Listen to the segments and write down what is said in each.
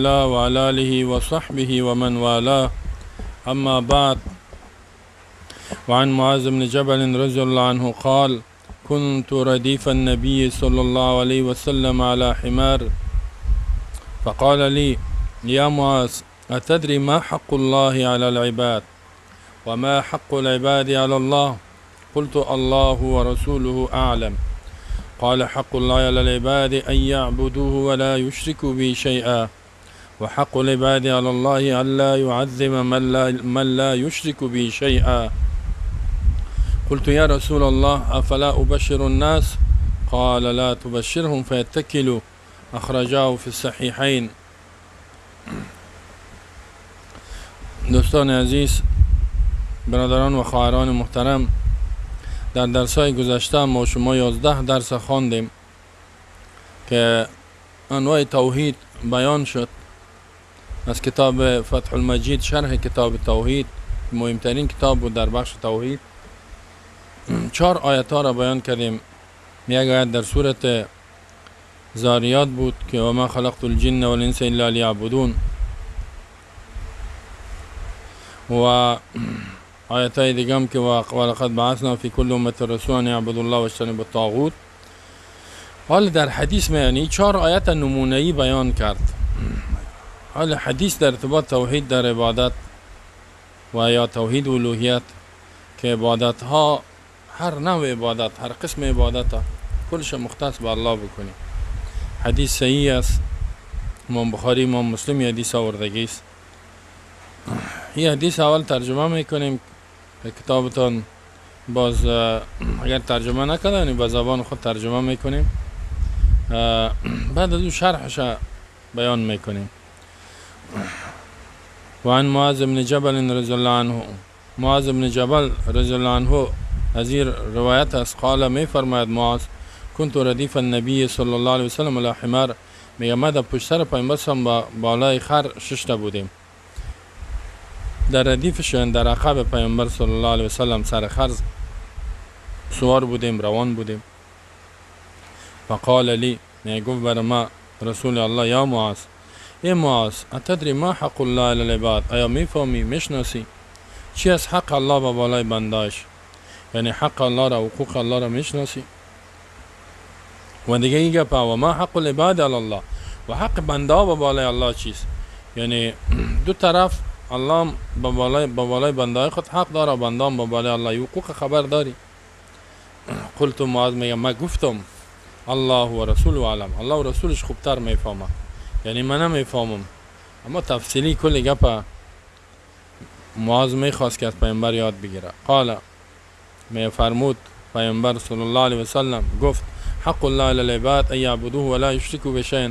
الله وعلى آله وصحبه ومن والاه. أما بعد، وعن معاذ بن جبل رضي الله عنه قال: كنت رديف النبي صلى الله عليه وسلم على حمار، فقال لي: يا معاذ، أتدري ما حق الله على العباد وما حق العباد على الله؟ قلت: الله ورسوله أعلم. قال: حق الله على العباد أن يعبدوه ولا يشركوا به شيئا، وحق العباد على الله ألا يعذب من لا يشرك به شيئا. قلت: يا رسول الله، أفلا أبشر الناس؟ قال: لا تبشرهم فيتكلوا. أخرجاه في الصحيحين. دوستان عزیز، برادران و خواهران محترم، در درسای گذشته ما شما 11 درس خواندیم که انواع توحید بیان شد از کتاب فتح المجید، شرح کتاب توحید، مهمترین کتاب بود در بخش توحید. چهار آیت ها را بیان کردیم. یک آیت در سورت ذاریات بود که وما خلقت الجن والانس الا لیعبدون، و آیت های دیگه هم که ولقد بعثنا فی کل امة رسولا ان یعبدوا الله واجتنبوا الطاغوت. حال در حدیث میانی چهار آیت نمونه‌ای بیان کرد. حال حدیث در ارتباط توحید در عبادت و یا توحید الوهیت، که عبادت ها، هر نوع عبادت، هر قسم عبادت ها، کلش مختص به الله بکنی. حدیث صحیح است. امام بخاری، امام مسلم حدیث آوردگی است. این حدیث اول ترجمه میکنیم. کتابتان باز اگر ترجمه نکرده، یعنی به زبان خود ترجمه میکنیم، بعد از او شرحش بیان میکنیم. وعن معاذ بن جبل رضی الله عنه، معاذ بن جبل رضی الله عنه از این روایت است. قال، می فرماید معاذ: كنت ردیف النبی صلی الله علیه وسلم علی حمار. میگه ما در پشت سر پیامبر با بالای خر ششته بودیم، در ردیفش، در عقب پیامبر صلی الله علیه وسلم سر خر سوار بودیم، روان بودیم. فقال لی، میگه گفت بر ما رسول الله: یا معاذ، ای معاذ، اتدری ما حق الله علی العباد؟ آیا میفهمی، میشناسی چی از حق الله به بالای بنداش؟ یعنی حق الله را، حقوق الله را میشناسی؟ و دیگه این گپ: و ما حق العباد علی الله؟ و حق بنده به بالای الله چیست؟ یعنی دو طرف، الله به بالای بنده خود حق داره، بنده به بالای الله حقوق خبر داری؟ قلت، معاذ میگه ما گفتم: الله و رسول اعلم. الله و رسولش خوبتر میفهمه، یعنی من نمیفهمم. اما تفصیلی کل گپ معاذ میخواست که از پیامبر یاد بگیره. قال، می فرمود پیامبر صلی الله علیه وسلم، گفت: حق الله علی العباد ان یعبدوه ولا یشرکوا به شیئا.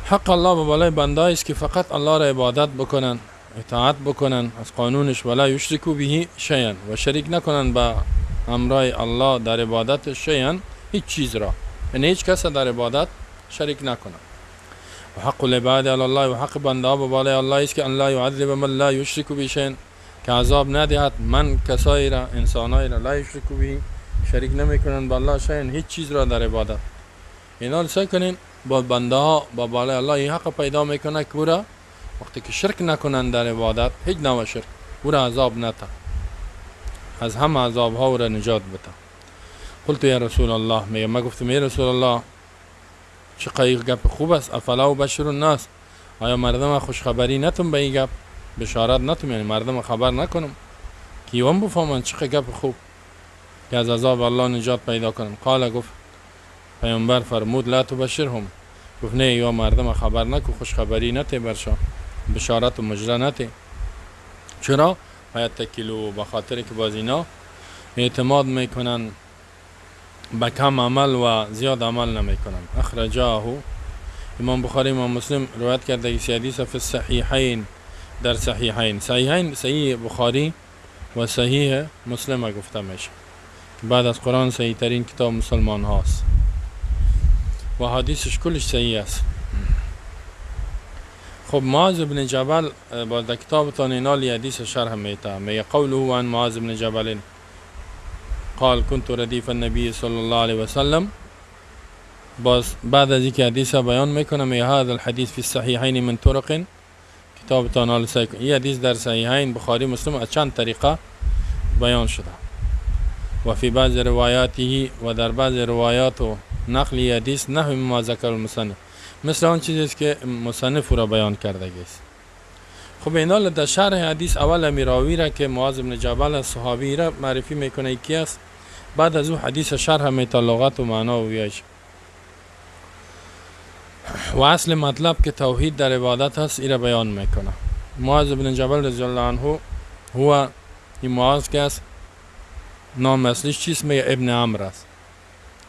حق الله به بالای بنده است که فقط الله را عبادت بکنن، اطاعت بکنن از قانونش، ولا یشرکوا به شیئا، و شریک نکنن با همراه الله در عبادت، شیئا، هیچ چیز را، یعنی هیچ کس در عبادت شریک نکنن. و حق العباد علی الله، و حق بنده به بالای الله است که ان لا یعذب من لا یشرک به شیئا، که عذاب ندهد من، کسایی را، انسانایی را، لا یشرک به، شریک نمیکنن با الله، شیئا، هیچ چیز را در عبادت. اینا رو سعی کنین با بنده ها با بالای الله این حق پیدا میکنه که او را وقتی که شرک نکنن در عبادت، هیچ نوع شرک، او را عذاب نته، از همه عذاب ها او را نجات بده. قلت یا رسول الله، میگه ما گفتم: یا رسول الله، چقدر گپ خوب است. افلا ابشر الناس؟ آیا مردم خوشخبری نتم به این گپ؟ بشارت نتم؟ یعنی مردم خبر نکنم که ایوان بفهمن چقدر گپ خوب که از عذاب الله نجات پیدا کنم؟ قال، گفت پیامبر فرمود: لا تبشرهم. گفت نه، یا مردم خبر نکو، خوشخبری نته برشا، بشارت و مژده نته. چرا؟ فیتکلوا، به خاطر که باز اینا اعتماد میکنن به کم عمل و زیاد عمل نمیکنن. اخرجاه، امام بخاری، امام مسلم روایت کرده که حدیث فی الصحیحین، در صحیحین. صحیحین، صحیح بخاری و صحیح مسلم گفته میشه. بعد از قرآن صحیح ترین کتاب مسلمان هاست و حدیثش کلش صحیح است. خب، معاذ بن جبل با در کتابتان اینالی حدیث شرح میته. میگه: قوله عن معاذ بن جبل قال كنت رديف النبي صلى الله عليه وسلم باز بعد از اینکه حدیث بیان میکنه، میگه هذا الحديث في الصحيحين من طرق. کتاب تانال سعی. این حدیث در صحیحین، بخاری، مسلم، از چند طریقه بیان شده. و في بعض رواياته، و در بعض روایات و نقل حدیث، نحو ما ذكر المصنف، مثل آن چیزی است که مصنف را بیان کرده است. خب، اینا در شرح حدیث اول امی راوی را که معاذ بن جبل صحابی را معرفی میکنه کی است. بعد از او حدیث شرح میته، لغت و معنا و ویش و اصل مطلب که توحید در عبادت هست، ایره بیان میکنه. معاذ بن جبل رضی الله عنه هو، این معاذ که است، نام اصلیش چیست؟ میگه ابن عمرو است،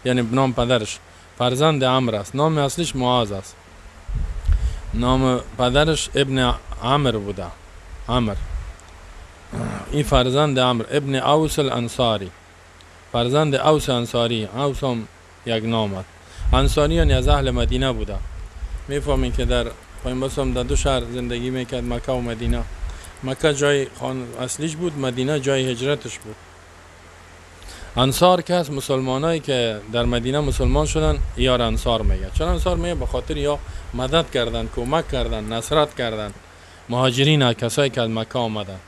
یعنی نام پدرش، فرزند عمرو است. نام اصلیش معاذ است، نام پدرش ابن عمرو بوده، عمرو. این فرزند عمرو، ابن اوس الانصاری، فرزند اوس انصاری. اوس هم یک نام است. انصاری یعنی از اهل مدینه بوده. میفهمین که در پیامبر در دو شهر زندگی میکرد، مکه و مدینه. مکه جای خانه اصلیش بود، مدینه جای هجرتش بود. انصار که از مسلمانایی که در مدینه مسلمان شدن، یار انصار میگه. چرا انصار میگه؟ به خاطر یا مدد کردن، کمک کردن، نصرت کردن مهاجرین، کسایی که از مکه آمدن.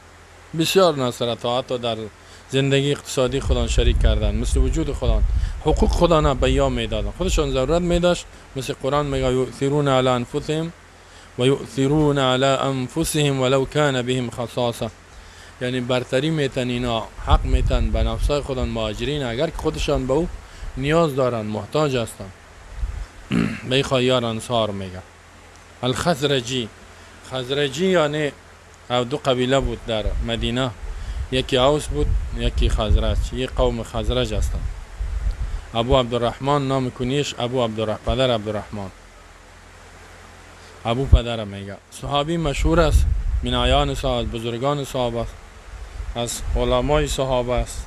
بسیار نصرت ها، حتی در زندگی اقتصادی خودان شریک کردن، مثل وجود خودان، حقوق خودان به یا میدادن، خودشان ضرورت میداشت. مثل قرآن میگه يؤثرون على انفسهم ويؤثرون على انفسهم ولو كان بهم خصاصة. یعنی برتری میتن اینا، حق میتن به نفسای خودان مهاجرین، اگر که خودشان به او نیاز دارن، محتاج هستن. به خیار انصار میگه. الخزرجی، خزرجی یعنی او دو قبیله بود در مدینه، یکی اوس بود، یکی خزرج. یک قوم خزرج هستند. ابو عبدالرحمن نام کنیش، ابو عبدالرحمن، پدر عبدالرحمن، ابو پدر میگه. صحابی مشهور است، من اعیان صحابه، بزرگان صحابه است، از علمای صحابه است.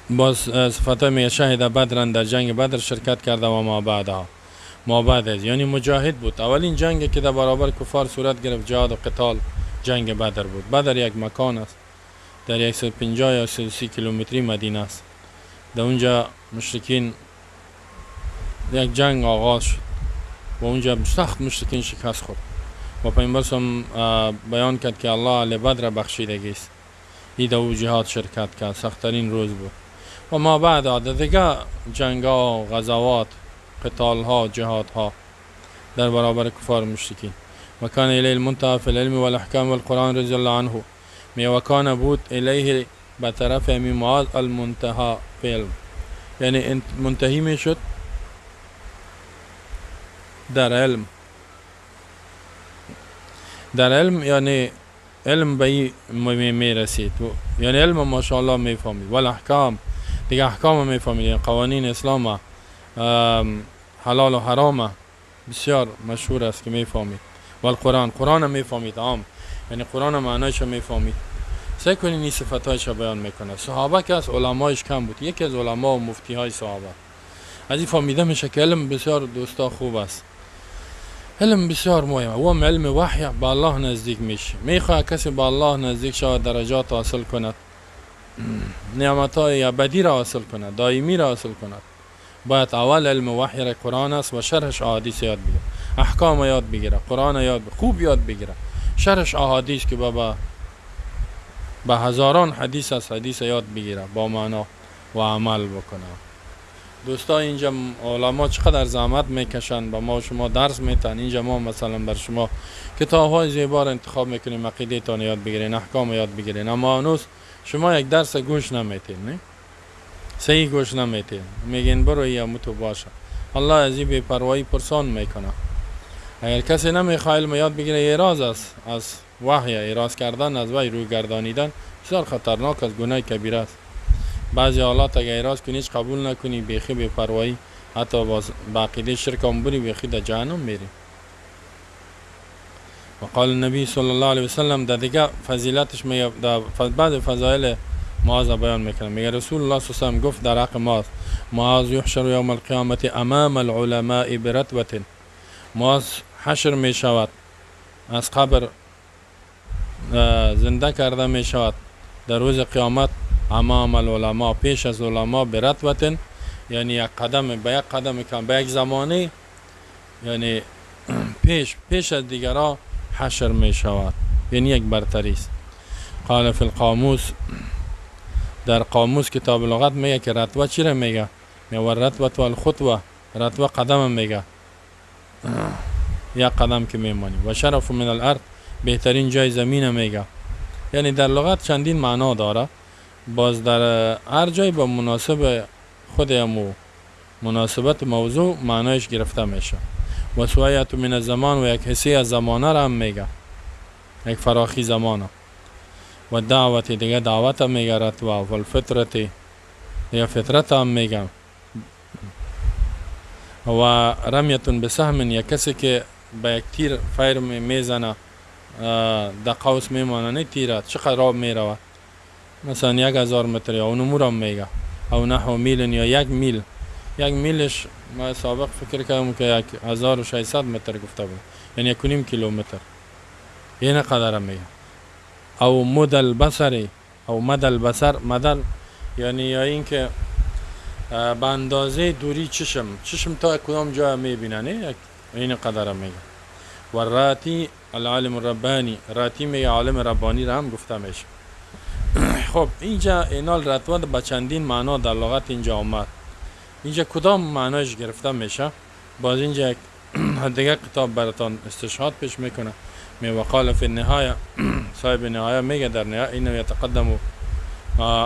باز صفت میگه شهد بدرا، در جنگ بدر شرکت کرده و ما بعدها، ما بعد از، یعنی مجاهد بود. اولین جنگ که در برابر کفار صورت گرفت، جهاد و قتال، جنگ بدر بود. بدر یک مکان است، در 150 یا 130 کیلومتری مدینه است. در اونجا مشرکین یک جنگ آغاز شد و اونجا سخت مشرکین شکست خورد و پیامبر بیان کرد که الله اهل بدر بخشیدگی است. ای در او جهاد شرکت کرد، سختترین روز بود. و ما بعد دیگه جنگ ها و غزوات، قتال ها، جهاد ها در برابر کفار مشرکین. وكان إليه المنتهى في العلم والأحكام والقرآن رضي الله عنه. می وكان بود، إليه به طرف امی معاذ، المنتهى في العلم، یعنی منتهی می شد در علم. در علم یعنی علم به می رسید، یعنی علم ماشاءالله می فهمید. والاحکام، دیگه احکام می فهمید، یعنی قوانین اسلام، حلال و حرام، بسیار مشهور است که می فهمید. والقرآن، قرآن می فهمید عام، یعنی قرآن معنایش می فهمید. سعی کنین این صفتایش بیان میکنه. صحابه که از علمایش کم بود، یکی از علما و مفتی های صحابه. از این فهمیده میشه که علم بسیار دوستا خوب است، علم بسیار مهم و علم وحی به الله نزدیک میشه. میخواد کسی به الله نزدیک شود، درجات حاصل کند، نعمت های ابدی را حاصل کند، دائمی را حاصل کند، باید اول علم وحی را، قرآن است و شرحش احادیث، یاد بگیره، احکام یاد بگیره، قرآن یاد خوب یاد بگیره، شرحش احادیث که بابا به هزاران حدیث است، حدیث یاد بگیره با معنا و عمل بکنه. دوستا، اینجا علما چقدر زحمت میکشن، به ما و شما درس میتن. اینجا ما مثلا بر شما کتاب های زیبا را انتخاب میکنیم، عقیده تان یاد بگیرین، احکام یاد بگیرین، اما هنوز شما یک درس گوش نمیتین، نه صحیح گوش نمیتین، میگین برو یا متو باشه. الله از این بی‌پروایی پرسان میکنه. اگر کسی نمیخواد علم یاد بگیره، اعراض است از وحی. اعراض کردن از وحی، روی گردانیدن، بسیار خطرناک است، گناه کبیره است. بعضی حالات اگر اعراض کنی، هیچ قبول نکنی، بیخی بی پروایی، حتی باز به عقیده شرک هم بری، بیخی در جهنم میری. وقال النبي صلى الله عليه وسلم، در دیگه فضیلتش میگه، در بعض فضایل معاذ بیان میکنه. میگه رسول الله صلی الله علیه و گفت در حق معاذ: معاذ يحشر يوم القيامة امام العلماء برتوة. معاذ حشر می شود، از قبر زنده کرده می شود در روز قیامت، امام العلماء، پیش از علما، برتوة، یعنی یک قدم به یک قدم کم به یک زمانه، یعنی پیش پیش از دیگرها حشر می شود، یعنی یک برتری است. قال فی القاموس، در قاموس کتاب لغت میگه که رتوه چی را میگه؟ میگه رتوه و الخطوه، رتوه قدم میگه، یک قدم که میمانی. و شرف من الارض، بهترین جای زمین میگه. یعنی در لغت چندین معنا داره، باز در هر جای با مناسب خود امو مناسبت موضوع معنایش گرفته میشه. و سویت من الزمان، و یک حصه از زمانه را هم میگه، یک فراخی زمانه. و دعوت، دیگه دعوت هم میگه رتوه. و الفطرت، دیگه فطرت هم میگه. و رمیتون بسهم، یک کسی که به یک تیر فیر میزنه، در قوس میمانه، نه تیره چقدر راه میروه، مثلا 1000 متر یا اونمو هم میگه. او نحو میل یا یک میل، یک میلش ما سابق فکر کردم که 1600 متر گفته بود، یعنی 1.5 کیلومتر، این قدر میگه. او مدى البصر، او مدى البصر، مدل یعنی یا اینکه به اندازه دوری چشم، چشم تا کدام جای میبینه، نه این قدر میگه. و راتی العالم الربانی، راتی میگه عالم ربانی را هم گفته میشه. خب اینجا اینال رتوه به چندین معنا در لغت اینجا آمد، اینجا کدام معنایش گرفته میشه؟ باز اینجا یک دیگه کتاب براتان استشهاد پیش میکنه. می وقال فی النهایه، صاحب نهایه میگه در نهایه اینه یتقدم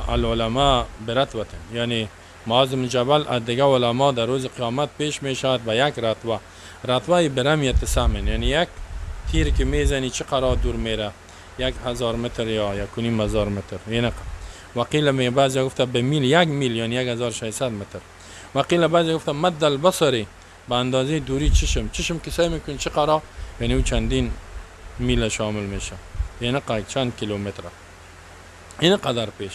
العلماء برتوه، یعنی معاذ بن جبل از دیگه علما در روز قیامت پیش میشود به یک رتوه، رتوه برمیت سهم، یعنی یک تیر که میزنی چه قرار دور میره، 1000 متر یا 1500 متر. این وقیل می بعضی گفته به میل، یک میل یعنی 1600 متر. وقیل بعضی گفته مد البصری، به اندازه دوری چشم، چشم که سعی میکنی چه قرار، یعنی او چندین میل شامل میشه، یعنی چند کیلومتر، این قدر پیش.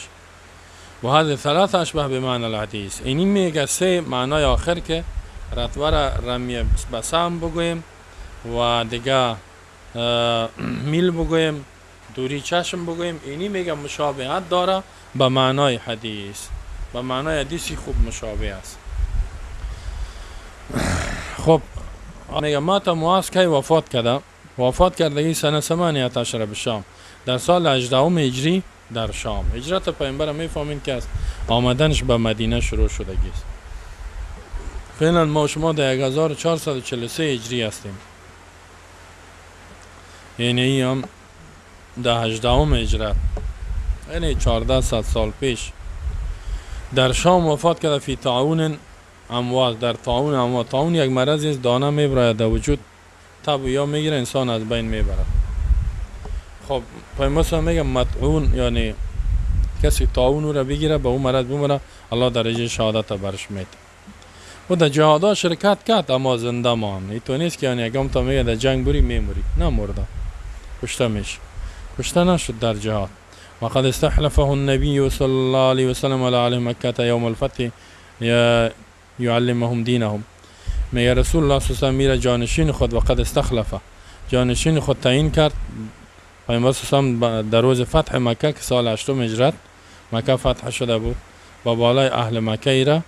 و هذه ثلاثه اشبه بمعنى الحدیث. اینی میگه سه معنای آخر که رتوه را رمی بسام بگوییم و دیگه میل بگوییم، دوری چشم بگوییم، اینی میگه مشابهت داره به معنای حدیث، به معنای حدیثی خوب مشابه است. خب میگه مات معاذ، کی وفات کرده؟ وفات کردگی سنه 18 به شام، در سال 18 هجری در شام. هجرت پیامبر میفهمین که از آمدنش به مدینه شروع شدگی است. فعلا ما شما در 1443 هجری هستیم، یعنی هم در 18 هجرت، یعنی 1400 سال پیش در شام وفات کرده. فی طاعون عمواس، در طاعون عمواس. طاعون یک مرض است، دانه میبراید در وجود، تب یا میگیره، انسان از بین میبره. خب پیامبر میگه مطعون، یعنی کسی طاعون رو بگیره، به اون مرض بمره، الله درجه شهادت برش میده. و در جهادا شرکت کرد اما زنده مان. این تو نیست که یعنی اگه تا میگه در جنگ بری میموری، نمرده، کشته میشه، کشته نشد در جهاد. وقد استخلفه النبي صلى الله عليه وسلم على اهل مكة يوم الفتح يعلمهم دينهم. میگه رسول الله صلی الله علیه و میره جانشین خود، وقد استخلفه، جانشین خود تعیین کرد پیامبر صلی الله علیه و در روز فتح مکه که سال هشتم هجرت مکه فتح شده بود، با بالای اهل مکه ایره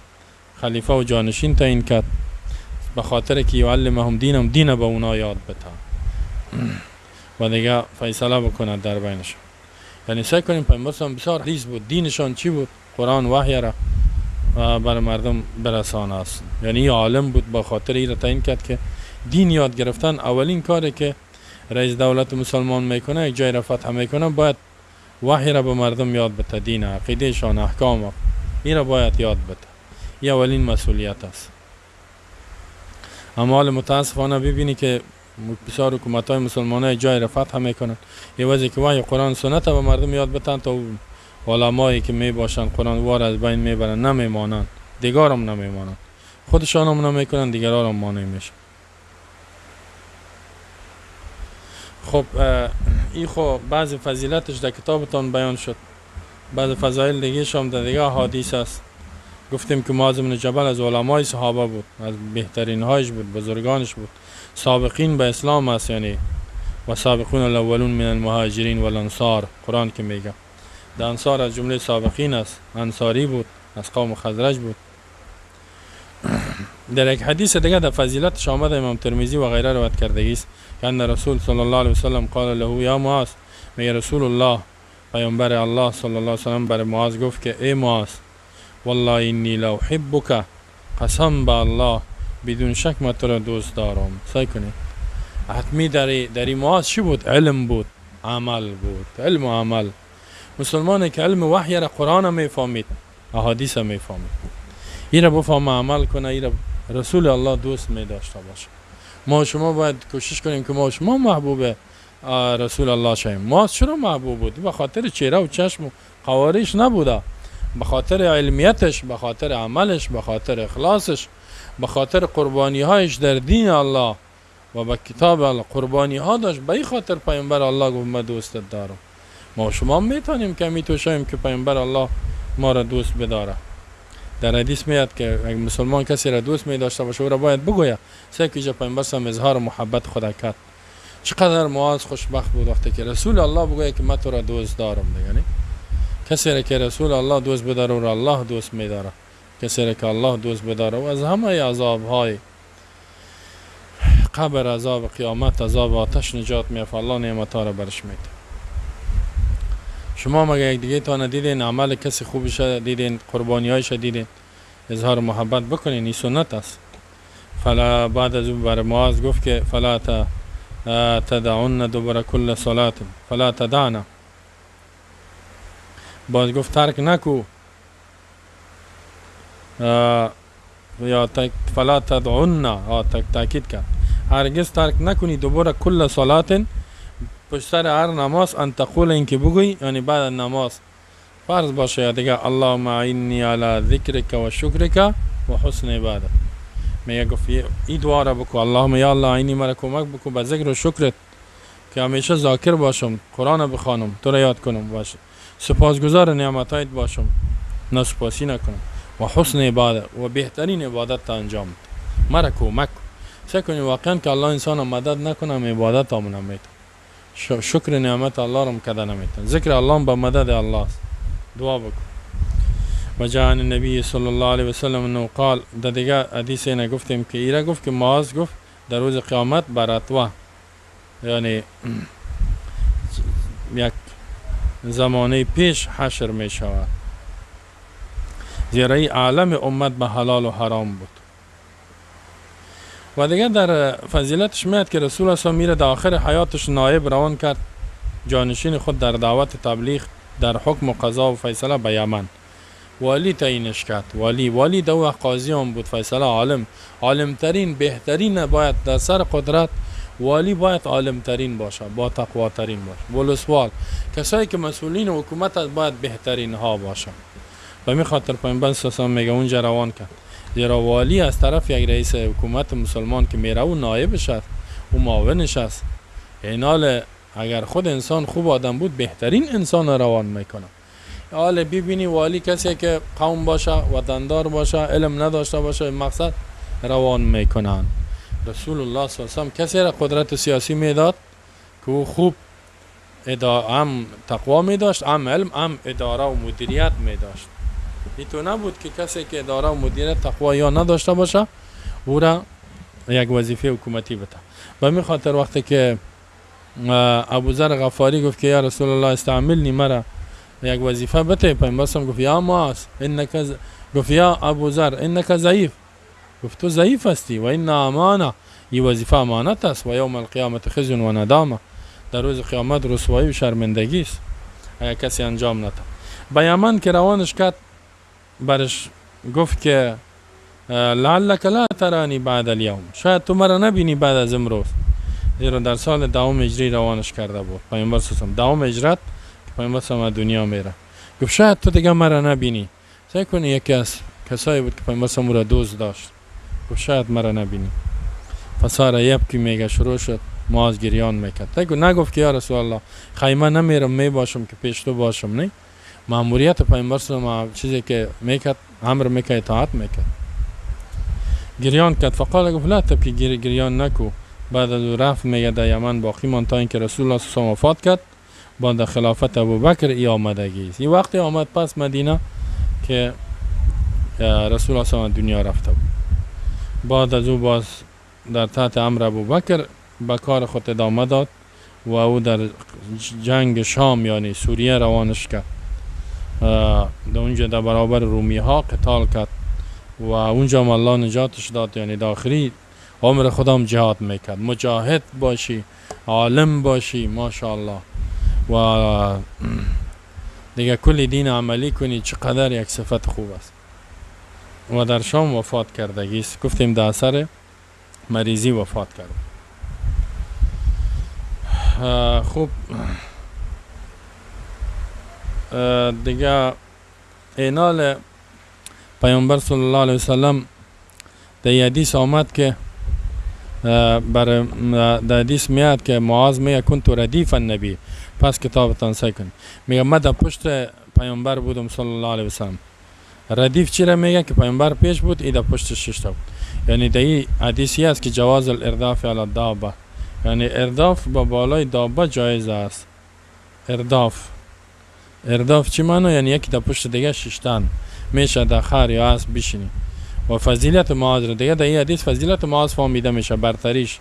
خلیفه و جانشین تعیین کرد، به خاطر که یعلمهم دینهم، دین به اونا یاد بده و دیگه فیصله بکند در بینشون. یعنی سعی کنیم پیامبر بسیار حریص بود، دینشان چی بود؟ قرآن، وحی را بر مردم برسانه است. یعنی عالم بود، با خاطر این را تعیین کرد که دین یاد گرفتن اولین کاری که رئیس دولت مسلمان میکنه، یک جای را فتح میکنه، باید وحی را به مردم یاد بده، دین، عقیده شان، احکام، این را باید یاد بده. این اولین مسئولیت است. اما حال متاسفانه ببینی که بسیار حکومت های مسلمان های جای را فتح میکنن، عوضی که وحی قرآن سنت به مردم یاد بتن، تا علمایی که می باشن قرآن وار از بین میبرن، نمیمانند، دیگارم نمیمانند، خودشان هم نمیکنن، دیگران هم مانع میشن. خب این خب بعضی فضیلتش در کتابتان بیان شد، بعض فضایل دیگه هم در دیگه حدیث است. گفتیم که معاذ بن جبل از علمای صحابه بود، از بهترین هایش بود، بزرگانش بود، سابقین به اسلام است، یعنی و سابقون الاولون من المهاجرین والانصار، قرآن که میگه در انصار از جمله سابقین است، انصاری بود، از قوم خزرج بود. در یک حدیث دیگه در فضیلتش آمده، امام ترمذی و غیره روایت کردگی است که ان رسول صلی الله علیه وسلم قال له یا معاذ، میگه رسول الله، پیامبر الله صلی الله علیه وسلم بر معاذ گفت که ای معاذ، والله انی لاحبک، قسم به الله بدون شک من تو را دوست دارم. سعی کنید حتمی در این معاذ چی بود؟ علم بود، عمل بود، علم و عمل. مسلمانی که علم وحی را، قرآن میفهمید، احادیث میفهمید، این را بفهمه، عمل کنه، این را رسول الله دوست می داشته باشه. ما شما باید کوشش کنیم که ما شما محبوب رسول الله شویم. ما چرا محبوب بود؟ به خاطر چهره و چشم و قوارش نبوده، به خاطر علمیتش، به خاطر عملش، به خاطر اخلاصش، به خاطر قربانی هایش در دین الله و به کتاب الله قربانی ها داشت. به این خاطر پیامبر الله گفت من دوستت دارم. ما شما میتونیم که می شویم که پیامبر الله ما را دوست بداره. در حدیث میاد که اگه مسلمان کسی را دوست می داشته باشه، او را باید بگوید. سه که پیامبر سم اظهار محبت خدا کرد. چقدر معاذ خوشبخت بود وقتی که رسول الله بگوید که من تو را دوست دارم. دیگه نه کسی را که رسول الله دوست بداره، او را الله دوست میداره. کسی را که الله دوست بداره و از همه عذاب های قبر، عذاب قیامت، عذاب آتش نجات میافه. الله نعمت ها را برش میده. شما مگه یک دیگه تا ندیدین، عمل کسی خوبش دیدین، قربانی هایش دیدین، اظهار محبت بکنین، این سنت است. فلا بعد از اون بر معاذ گفت که فلا تدعن دبر كل صلاة فلا تدعن، باز گفت ترک نکو یا فلا تدعن، تاکید کرد هرگز ترک نکنی دبر كل صلاة، پشت سر هر نماز، ان تقول، اینکه بگویی، یعنی بعد از نماز فرض باشه یا دیگه، اللهم اعنی علی ذکرک و شکرک و حسن عبادت. میگه گفت این دعا را بکو، اللهم، یا الله، اعنی، مرا کمک بکو، به ذکر و شکرت، که همیشه ذاکر باشم، قرآن بخوانم، تو را یاد کنم باشه، سپاسگزار نعمتایت باشم، ناسپاسی نکنم، و حسن عبادت، و بهترین عبادت تا انجام بده. مرا کمک سعی کنیم واقعا که الله انسان مدد نکنم، عبادت هم نمیتون، شکر نعمت الله رو کده نمیتون. ذکر الله به مدد الله است. دعا بکن. و جاء عن النبی صلی الله علیه وسلم انه قال، در دیگه حدیث اینه گفتیم که ایره گفت که معاذ گفت در روز قیامت بر رتوه، یعنی یک زمانه پیش حشر می شود، زیرا این عالم امت به حلال و حرام بود. و دیگه در فضیلتش میاد که رسول الله میره در آخر حیاتش نایب روان کرد، جانشین خود در دعوت تبلیغ، در حکم و قضا و فیصله به یمن والی تعیینش کرد. والی دو وقت قاضی هم بود، فیصله عالم، عالمترین، بهترین باید در سر قدرت. والی باید عالمترین باشه، با تقواترین باشه. ولسوال، کسایی که مسئولین حکومت است، باید بهترین ها باشه. به می خاطر پیامبر صلی الله میگه اونجا روان کرد، زیرا والی از طرف یک رئیس حکومت مسلمان که میره، او نایبش است، او معاونش است. اینال اگر خود انسان خوب آدم بود، بهترین انسان روان میکنه. حالا ببینی والی کسی که قوم باشه، وطندار باشه، علم نداشته باشه، مقصد روان میکنن. رسول الله صلی الله علیه و کسی را قدرت سیاسی میداد که او خوب هم تقوا می داشت، هم علم، هم اداره و مدیریت می داشت. تو نبود که کسی که اداره و مدیریت تقوا یا نداشته باشه، او را یک وظیفه حکومتی بده. به می خاطر وقتی که ابوذر غفاری گفت که یا رسول الله استعملنی، مرا یک وظیفه بده، پیامبر گفت یا معاذ انک گفت یا ابوذر انک ضعیف، گفت تو ضعیف هستی، و انها امانه، این وظیفه امانت است، و یوم القیامت خزی و ندامه، در روز قیامت رسوایی و شرمندگی است اگر کسی انجام نده. به یمن که روانش کرد، برش گفت که لعلک لا ترانی بعد الیوم، شاید تو مرا نبینی بعد از امروز، زیرا در سال دهم هجری روانش کرده بود پیامبر صلی دهم هجرت که پیامبر صلی دنیا میره. گفت شاید تو دیگه مرا نبینی. سعی کنی یکی از کسایی بود که پیامبر صلی را دوست داشت. گفت شاید مرا نبینی. فصار یبکی، میگه شروع شد معاذ گریان میکرد. نگفت که یا رسول الله خیمه نمیرم، میباشم که پیش تو باشم. نه، ماموریت پیامبر صلی چیزی که میکرد، امر میکرد، اطاعت میکرد. گریان کرد. فقال، گفت لا تبکی، گریان نکو. بعد از او رفت، میگه در یمن باقی ماند تا اینکه رسول الله صلی الله وفات کرد. بعد خلافت ابوبکر ای آمدگی است. این وقتی آمد پس مدینه که رسول الله صلی دنیا رفته بود. بعد از او باز در تحت امر ابوبکر به کار خود ادامه داد و او در جنگ شام یعنی سوریه روانش کرد. در اونجا در برابر رومی ها قتال کرد و اونجا هم الله نجاتش داد. یعنی در آخری عمر خودم جهاد میکرد. مجاهد باشی، عالم باشی، ماشاءالله، و دیگه کل دین عملی کنی، چقدر یک صفت خوب است. و در شام وفات کردگی است. گفتیم در اثر مریضی وفات کرد. خوب، دیگه اینال پیامبر صلی الله علیه وسلم در حدیث آمد که بر در حدیث میاد که معاذ میگه كنت ردیف النبی. پس کتابتان سیل کن، میگه من در پشت پیامبر بودم صلی الله علیه وسلم. ردیف چی را میگه؟ که پیامبر پیش بود، ای در پشت ششته بود. یعنی در این حدیثی است که جواز الارداف علی الدابه، یعنی ارداف با بالای دابه جایز است. ارداف، ارداف چی معنی؟ یعنی یکی در پشت دیگه ششتن میشه، در خر یا اسب بشینی. و فضیلت معاذ رو دیگه در این حدیث فضیلت معاذ فهمیده میشه، برتریش،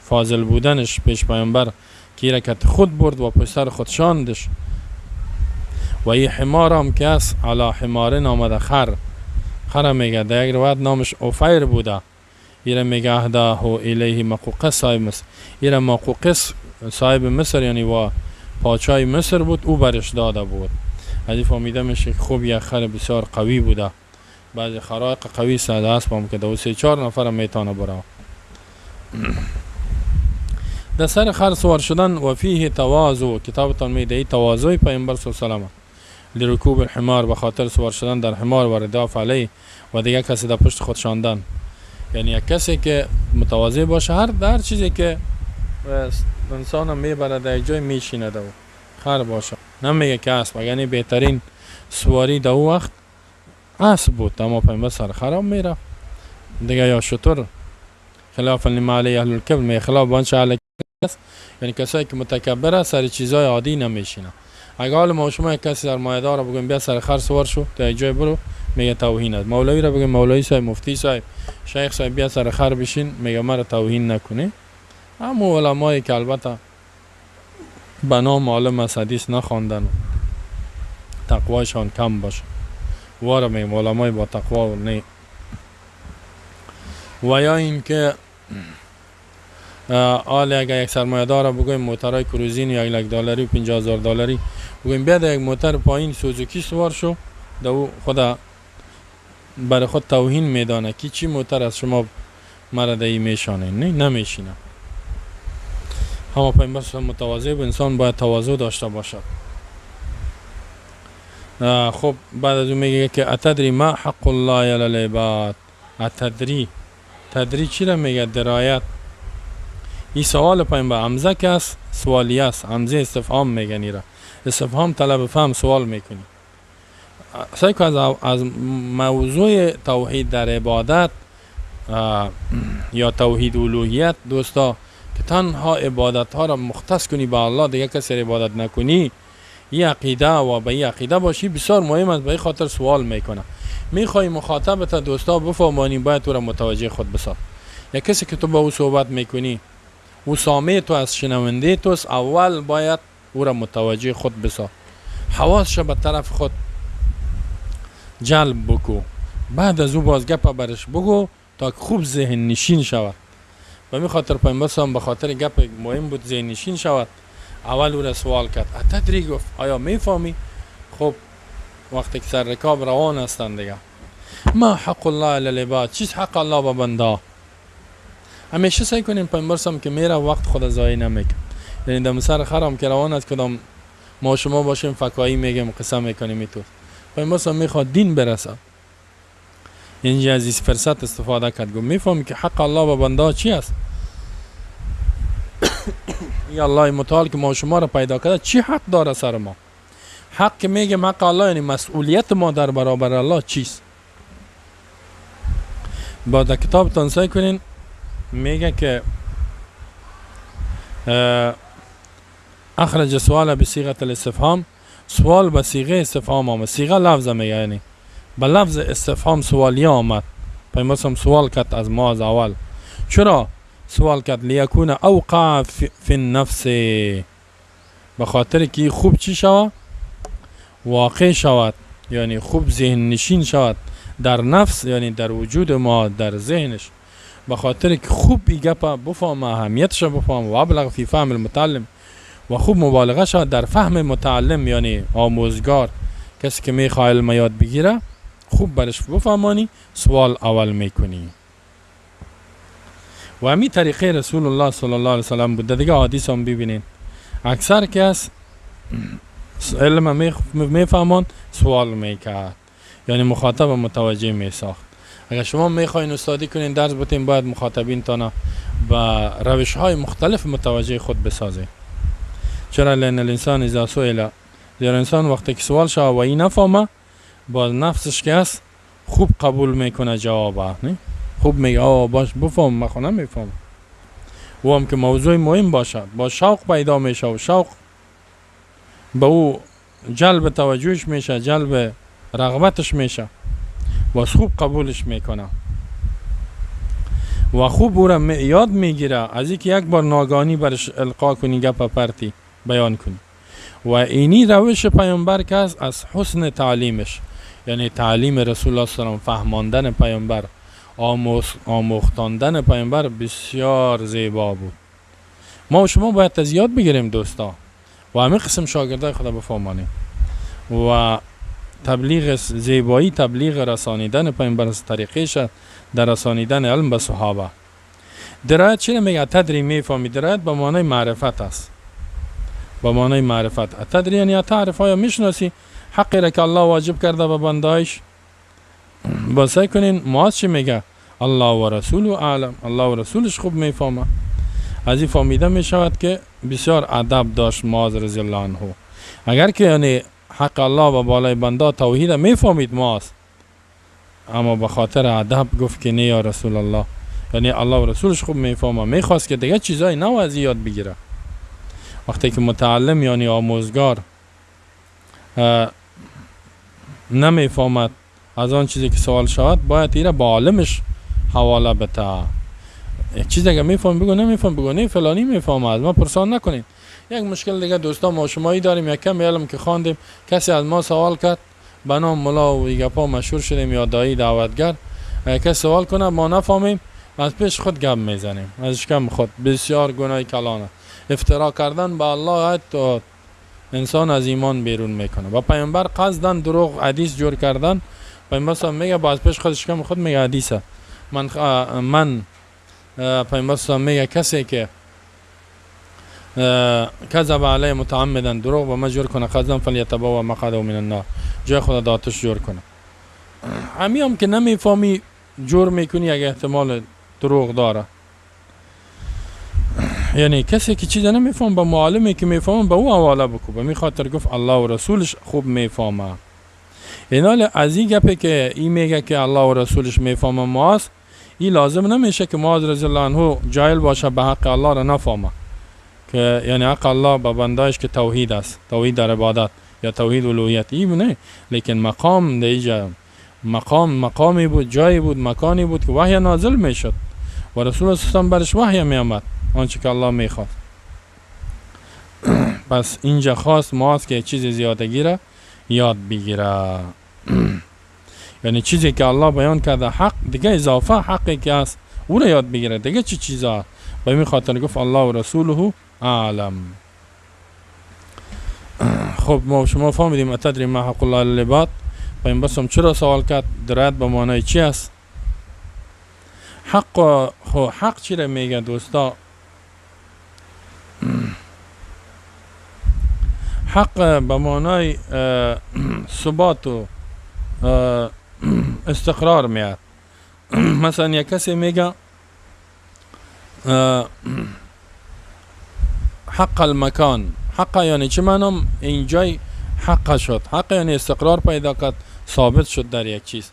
فاضل بودنش پیش پیامبر که رکت خود برد و پشت سر خود شاندش. و این حمار هم که است، علی حمار آمده، خر، خر میگه. در یک روایت نامش عفیر بوده. ایره میگه اهداه الیه مقوقس صاحب مصر. ایره مقوقس صاحب مصر، یعنی و پادشاه مصر بود، او برش داده بود. از این فهمیده میشه که خوب یک خر بسیار قوی بوده. بعضی خرای قوی ساده است هم که دو سه چهار نفر میتونه برا. در سر خر سوار شدن و فیه تواضع، کتابتان میده تواضع پیامبر صلی الله علیه و لرکوب الحمار، به خاطر سوار شدن در حمار و رداف علیه و دیگه کسی در پشت خود شاندن. یعنی یک کسی که متواضع باشه، هر در چیزی که انسان میبره در جای میشینه، دو خر باشه، نمیگه که اسب. یعنی بهترین سواری در وقت اسب بود، اما پیامبر سر خراب میره دیگه یا شتر. خلاف لما علیه اهل الکبر، می خلاف آنچه اهل است، یعنی کسایی که متکبر سر چیزای عادی نمیشینه. اگه حال ما شما یک کسی سرمایه دار بگیم بیا سر خر سوار شو تا جای برو، میگه توهین است. مولوی را بگیم، مولوی صاحب، مفتی صاحب، شیخ صاحب، بیا سر خر بشین، میگه مرا توهین نکنی. اما علمایی که البته به نام عالم از حدیث نخواندن، تقوایشان کم باشه، واره میگم، علمای با تقوا نه. و یا اینکه آل اگر یک سرمایه دار بگویم موترهای کروزین 1 لک دلاری و 50,000 دلاری، بگویم بیا یک موتر پایین سوزوکی سوار شو، دو خدا برای خود توهین میدانه که چی موتر از شما مرا دهی میشانه، نه، نمیشینه. اما پیامبر متواضع و انسان باید تواضع داشته باشد. خب، بعد از اون میگه که اتدری ما حق الله علی العباد؟ اتدری، تدری چی را میگه؟ درایت. این سوال پیامبر همزه که است سوالی است، همزه استفهام میگن ایرا. استفهام طلب فهم، سوال میکنی. سعی از موضوع توحید در عبادت یا توحید الوهیت دوستا، که تنها عبادت ها را مختص کنی به الله، دیگه کسی عبادت نکنی، این عقیده و به این عقیده باشی بسیار مهم است. به این خاطر سوال میکنه. میخوای مخاطب تا دوستا بفهمانی، باید تو را متوجه خود بساز. یک کسی که تو با او صحبت میکنی، او سامع تو از شنونده توست، اول باید او را متوجه خود بساز، حواسش به طرف خود جلب بکو، بعد از او باز گپ برش بگو تا خوب ذهن نشین شود. به می خاطر پیامبر به خاطر گپ مهم بود، ذهن نشین شود، اول او را سوال کرد. اتدری، گفت آیا میفهمی؟ خب، وقتی که سر رکاب روان هستند دیگه، ما حق الله علی العباد، چیز حق الله به بنده؟ همیشه سعی کنیم پیامبر که میره وقت خود ضایع نمیکنه. یعنی در سر خرم که روان است، کدام ما شما باشیم فکایی میگیم، قصه میکنیم، تو پیامبر میخواد دین برسه. اینجا از این فرصت استفاده کرد، گفت میفهمی که حق الله به بنده چی است؟ یا الله متعال که ما شما را پیدا کرده چی حق داره سر ما؟ حق که میگم حق الله، یعنی مسئولیت ما در برابر الله چیست؟ با در کتاب سیل کنین، میگه که اخرج سوال بصیغه الاستفهام، سوال به صیغه استفهام آمد. صیغه لفظ میگه، یعنی به لفظ استفهام سوالی آمد. پیامبر سوال کرد از معاذ اول. چرا سوال کرد؟ لیکون اوقع فی النفس، به خاطر که خوب چی شود؟ واقع شود، یعنی خوب ذهن نشین شود در نفس، یعنی در وجود ما، در ذهنش، به خاطر که خوب ای گپ بفهمه، اهمیتش بفهمه، و ابلغ فی فهم المتعلم، و خوب مبالغه شود در فهم متعلم، یعنی آموزگار، کسی که میخواد علم یاد بگیره خوب برش بفهمانی، سوال اول میکنی. و همی طریقه رسول الله صلی الله علیه وسلم بود. دیگه حدیث هم ببینین، اکثر کس علم میفهمان سوال میکرد، یعنی مخاطب متوجه میساخت. اگر شما میخواین استادی کنین، درس بتین، باید مخاطبین تانه با روش های مختلف متوجه خود بسازین. چرا؟ لان الانسان اذا سئل، زیرا انسان وقتی که سوال شود و این نفهمه، با نفسش که هست خوب قبول میکنه جواب، نه؟ خوب میگه آه باش بفهم، من خو نمیفهم. و هم که موضوع مهم باشد، با شوق پیدا میشه و شوق به او جلب توجهش میشه، جلب رغبتش میشه، باز خوب قبولش میکنه و خوب او را یاد میگیره از اینکه یک بار ناگهانی برش القا کنی، گپ پرتی بیان کنی. و اینی روش پیامبر که از حسن تعلیمش، یعنی تعلیم رسول الله صلی الله علیه و فهماندن پیامبر، آموختاندن پیامبر بسیار زیبا بود. ما و شما باید از یاد بگیریم دوستا، و همه قسم شاگردای خدا بفهمانیم و تبلیغ زیبایی، تبلیغ رسانیدن پیامبر از طریقش در رسانیدن علم به صحابه. درایت چی میگه؟ تدری میفهمی. درایت به معنای معرفت است، به معنای معرفت. تدری یعنی تعرف، آیا میشناسی حقی را که الله واجب کرده به بندایش؟ با سعی کنین معاذ چی میگه؟ الله و رسول اعلم، الله و رسولش خوب میفهمه. از این فهمیده میشود که بسیار ادب داشت معاذ رضی الله عنه. اگر که یعنی حق الله و بالای بنده توحید میفهمید معاذ، اما به خاطر ادب گفت که نه یا رسول الله، یعنی الله و رسولش خوب میفهمه، میخواست که دیگه چیزای نو از یاد بگیره. وقتی که متعلم یعنی آموزگار نمیفهمد از آن چیزی که سوال شود، باید ایره با عالمش حواله بده. یک چیز اگه میفهم بگو، نمیفهم بگو نه فلانی میفهمه، از ما پرسان نکنید. یک مشکل دیگه دوستان ما شمایی داریم، یک کم علم که خواندیم، کسی از ما سوال کرد، به نام ملا و گپا مشهور شدیم یا دایی دعوتگر، کسی سوال کنه ما نفهمیم، از پیش خود گپ میزنیم، از شکم خود. بسیار گناه کلانه. افترا کردن به الله حتی انسان از ایمان بیرون میکنه. و پیامبر قصدن دروغ حدیث جور کردن، پیامبر میگه باز پیش خود شکم خود میگه حدیثه. من پیامبر میگه کسی که کذب علی متعمدا، دروغ به ما جور کنه قصدن، فلیتبوأ مقعده من النار، جای خود د آتش جور کنه. همی هم که نمیفهمی جور میکنی، اگه احتمال دروغ داره. یعنی کسی که چیز نمیفهم به معلمی که میفهم به او حواله بکو. به می خاطر گفت الله و رسولش خوب میفهمه. اینال از این گپه که این میگه که الله و رسولش میفهمه معاذ، این لازم نمیشه که معاذ رضی الله عنه جاهل باشه، به حق الله را نفهمه، که یعنی حق الله به بندایش که توحید است، توحید در عبادت یا توحید الوهیت، این نه. لیکن مقام دیجا مقام مقامی بود، جایی بود، مکانی بود که وحی نازل میشد و رسول الله برش وحی می آمد آنچه که الله میخواست. پس اینجا خواست معاذ که چیز زیادگی را یاد بگیره، یعنی چیزی که الله بیان کرده حق، دیگه اضافه حقی که است او را یاد بگیره، دیگه چه چیزا. به این خاطر گفت الله و رسوله اعلم. خب ما شما فهمیدیم اتدری ما حق الله العباد. پیامبر چرا سوال کرد؟ درایت به معنای چی است؟ حق. خو حق چی را میگه دوستا؟ حق به معنای ثبات و استقرار میاد. مثلا یک کسی میگه حق المکان، حق یعنی چه معنام؟ این جای حق شد، حق یعنی استقرار پیدا کرد، ثابت شد در یک چیز.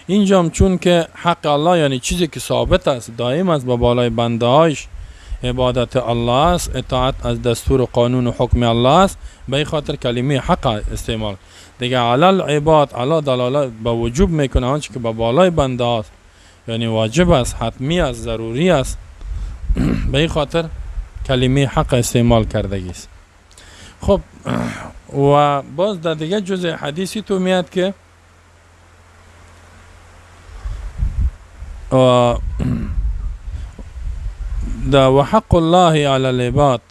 اینجا هم چون که حق الله یعنی چیزی که ثابت است، دائم است، به بالای بنده هایش عبادت الله است، اطاعت از دستور و قانون و حکم الله است، به این خاطر کلمه حق استعمال. دیگه علی العباد، علی دلالت به وجوب میکنه، آنچه که به بالای بنده است، یعنی واجب است، حتمی است، ضروری است. به این خاطر کلمه حق استعمال کردگی است. خب، و باز در دیگه جزء حدیثی تو میاد که و حق الله علی العباد.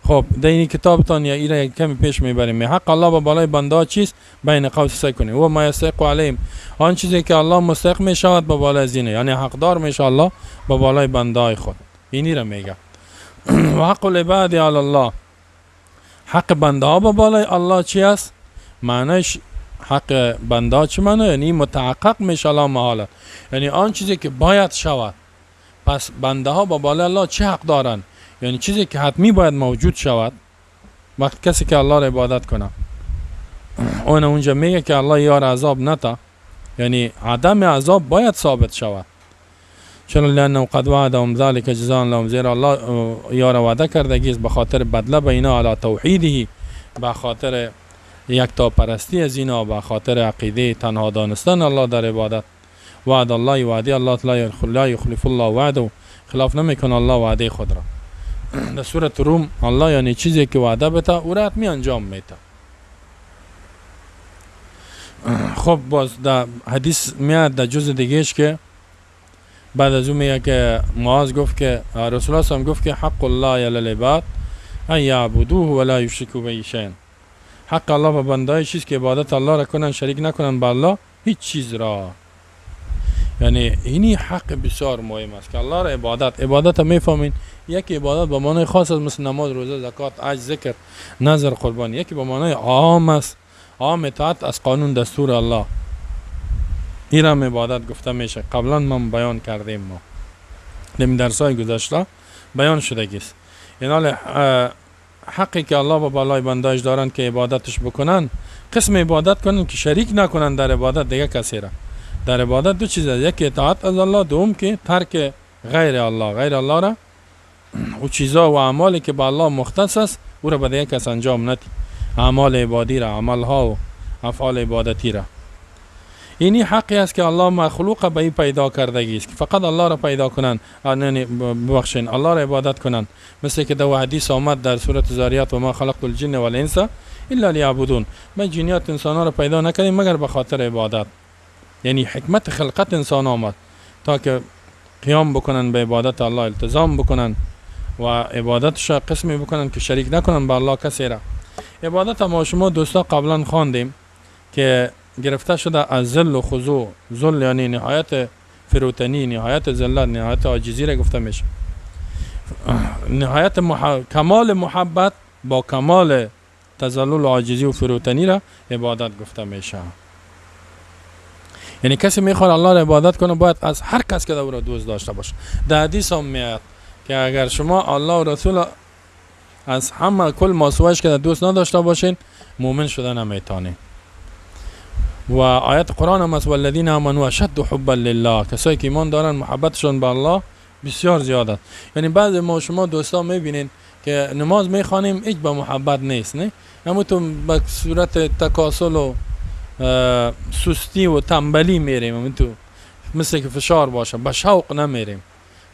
خب، در این کتابتان یا ایره کمی پیش میبریم. حق الله به بالای بنده ها چیست؟ بین قوس سعی کنیم و ما یستحق علیهم، آن چیزی که الله مستحق میشود به بالای زینه، یعنی حقدار میشه الله به بالای بنده های خود. اینی را میگه و حق العباد علی الله. حق بنده ها به بالای الله چی است؟ معنیش حق بنده ها چی معنی؟ یعنی متحقق میشه الله محاله، یعنی آن چیزی که باید شود. پس بنده ها به بالای الله چه حق دارند؟ یعنی چیزی که حتمی باید موجود شود وقت کسی که الله را عبادت کنه. اون اونجا میگه که الله یار عذاب نتا، یعنی عدم عذاب باید ثابت شود. چون لانه قد وعدهم ذلك جزاء لهم، زیرا الله یار وعده کردگی است به خاطر بدله به اینا علی توحیده، به خاطر یکتا پرستی از اینا، به خاطر عقیده تنها دانستن الله در عبادت. وعد الله، وعده الله لا یخلف الله وعده، خلاف نمیکنه الله وعده خود را. در سورت روم الله یعنی چیزی که وعده بده او را حتمی انجام میده. خب، باز در حدیث میاد در جز دیگهش که بعد از اون میگه که معاذ گفت که رسول الله صلی گفت که حق الله علی العباد ان یعبدوه ولا یشرکوا به شیئا. حق الله به بندای چیز که عبادت الله را کنن، شریک نکنن به الله هیچ چیز را. یعنی اینی حق بسیار مهم است که الله را عبادت، عبادت میفهمین، یکی عبادت به معنای خاص است، مثل نماز، روزه، زکات، حج، ذکر، نذر، قربانی. یکی به معنای عام است، عام اطاعت از قانون دستور الله، این هم عبادت گفته میشه. قبلا من بیان کردیم، ما در درس های گذشته بیان شده است. این حقی که الله به بالای بنداش دارند که عبادتش بکنن، قسم عبادت کنن که شریک نکنن در عبادت دیگه کسی را. در عبادت دو چیز است: یکی اطاعت از الله، دوم که ترک غیر الله. غیر الله را او چیزا و اعمالی که به الله مختص است، او را به دیگه کس انجام ندی، اعمال عبادی را، عملها و افعال عبادتی را. اینی حقی است که الله مخلوق به این پیدا کردگی است که فقط الله را پیدا کنن، یعنی ببخشین، الله را عبادت کنن. مثل که در حدیث آمد در سورت ذاریات: و ما خلقت الجن والانس الا لیعبدون. ما جنیات انسان را پیدا نکردیم مگر به خاطر عبادت. یعنی حکمت خلقت انسان آمد تا که قیام بکنن به عبادت الله، التزام بکنن و عبادتش قسمی بکنن که شریک نکنن به الله کسی را. عبادت ما شما دوستا قبلا خواندیم که گرفته شده از ذل و خضوع. ذل یعنی نهایت فروتنی، نهایت ذلت، نهایت عاجزی را گفته میشه. نهایت کمال محبت با کمال تذلل و عاجزی و فروتنی را عبادت گفته میشه. یعنی کسی میخواد الله را عبادت کنه، باید از هر کس که او را دوست داشته باشه. در حدیث هم میاد که اگر شما الله و رسول از همه کل ماسواش که دوست نداشته باشین، مؤمن شده نمیتونین. و آیت قرآن هم است: والذین آمنوا اشد حبا لله. کسایی که ایمان دارن، محبتشون به الله بسیار زیاد است. یعنی بعض ما شما دوستا میبینین که نماز میخوانیم، هیچ به محبت نیست، نه، اما تو به صورت تکاسل و سستی و تنبلی میریم، تو مثل که فشار باشه، به شوق نمیریم،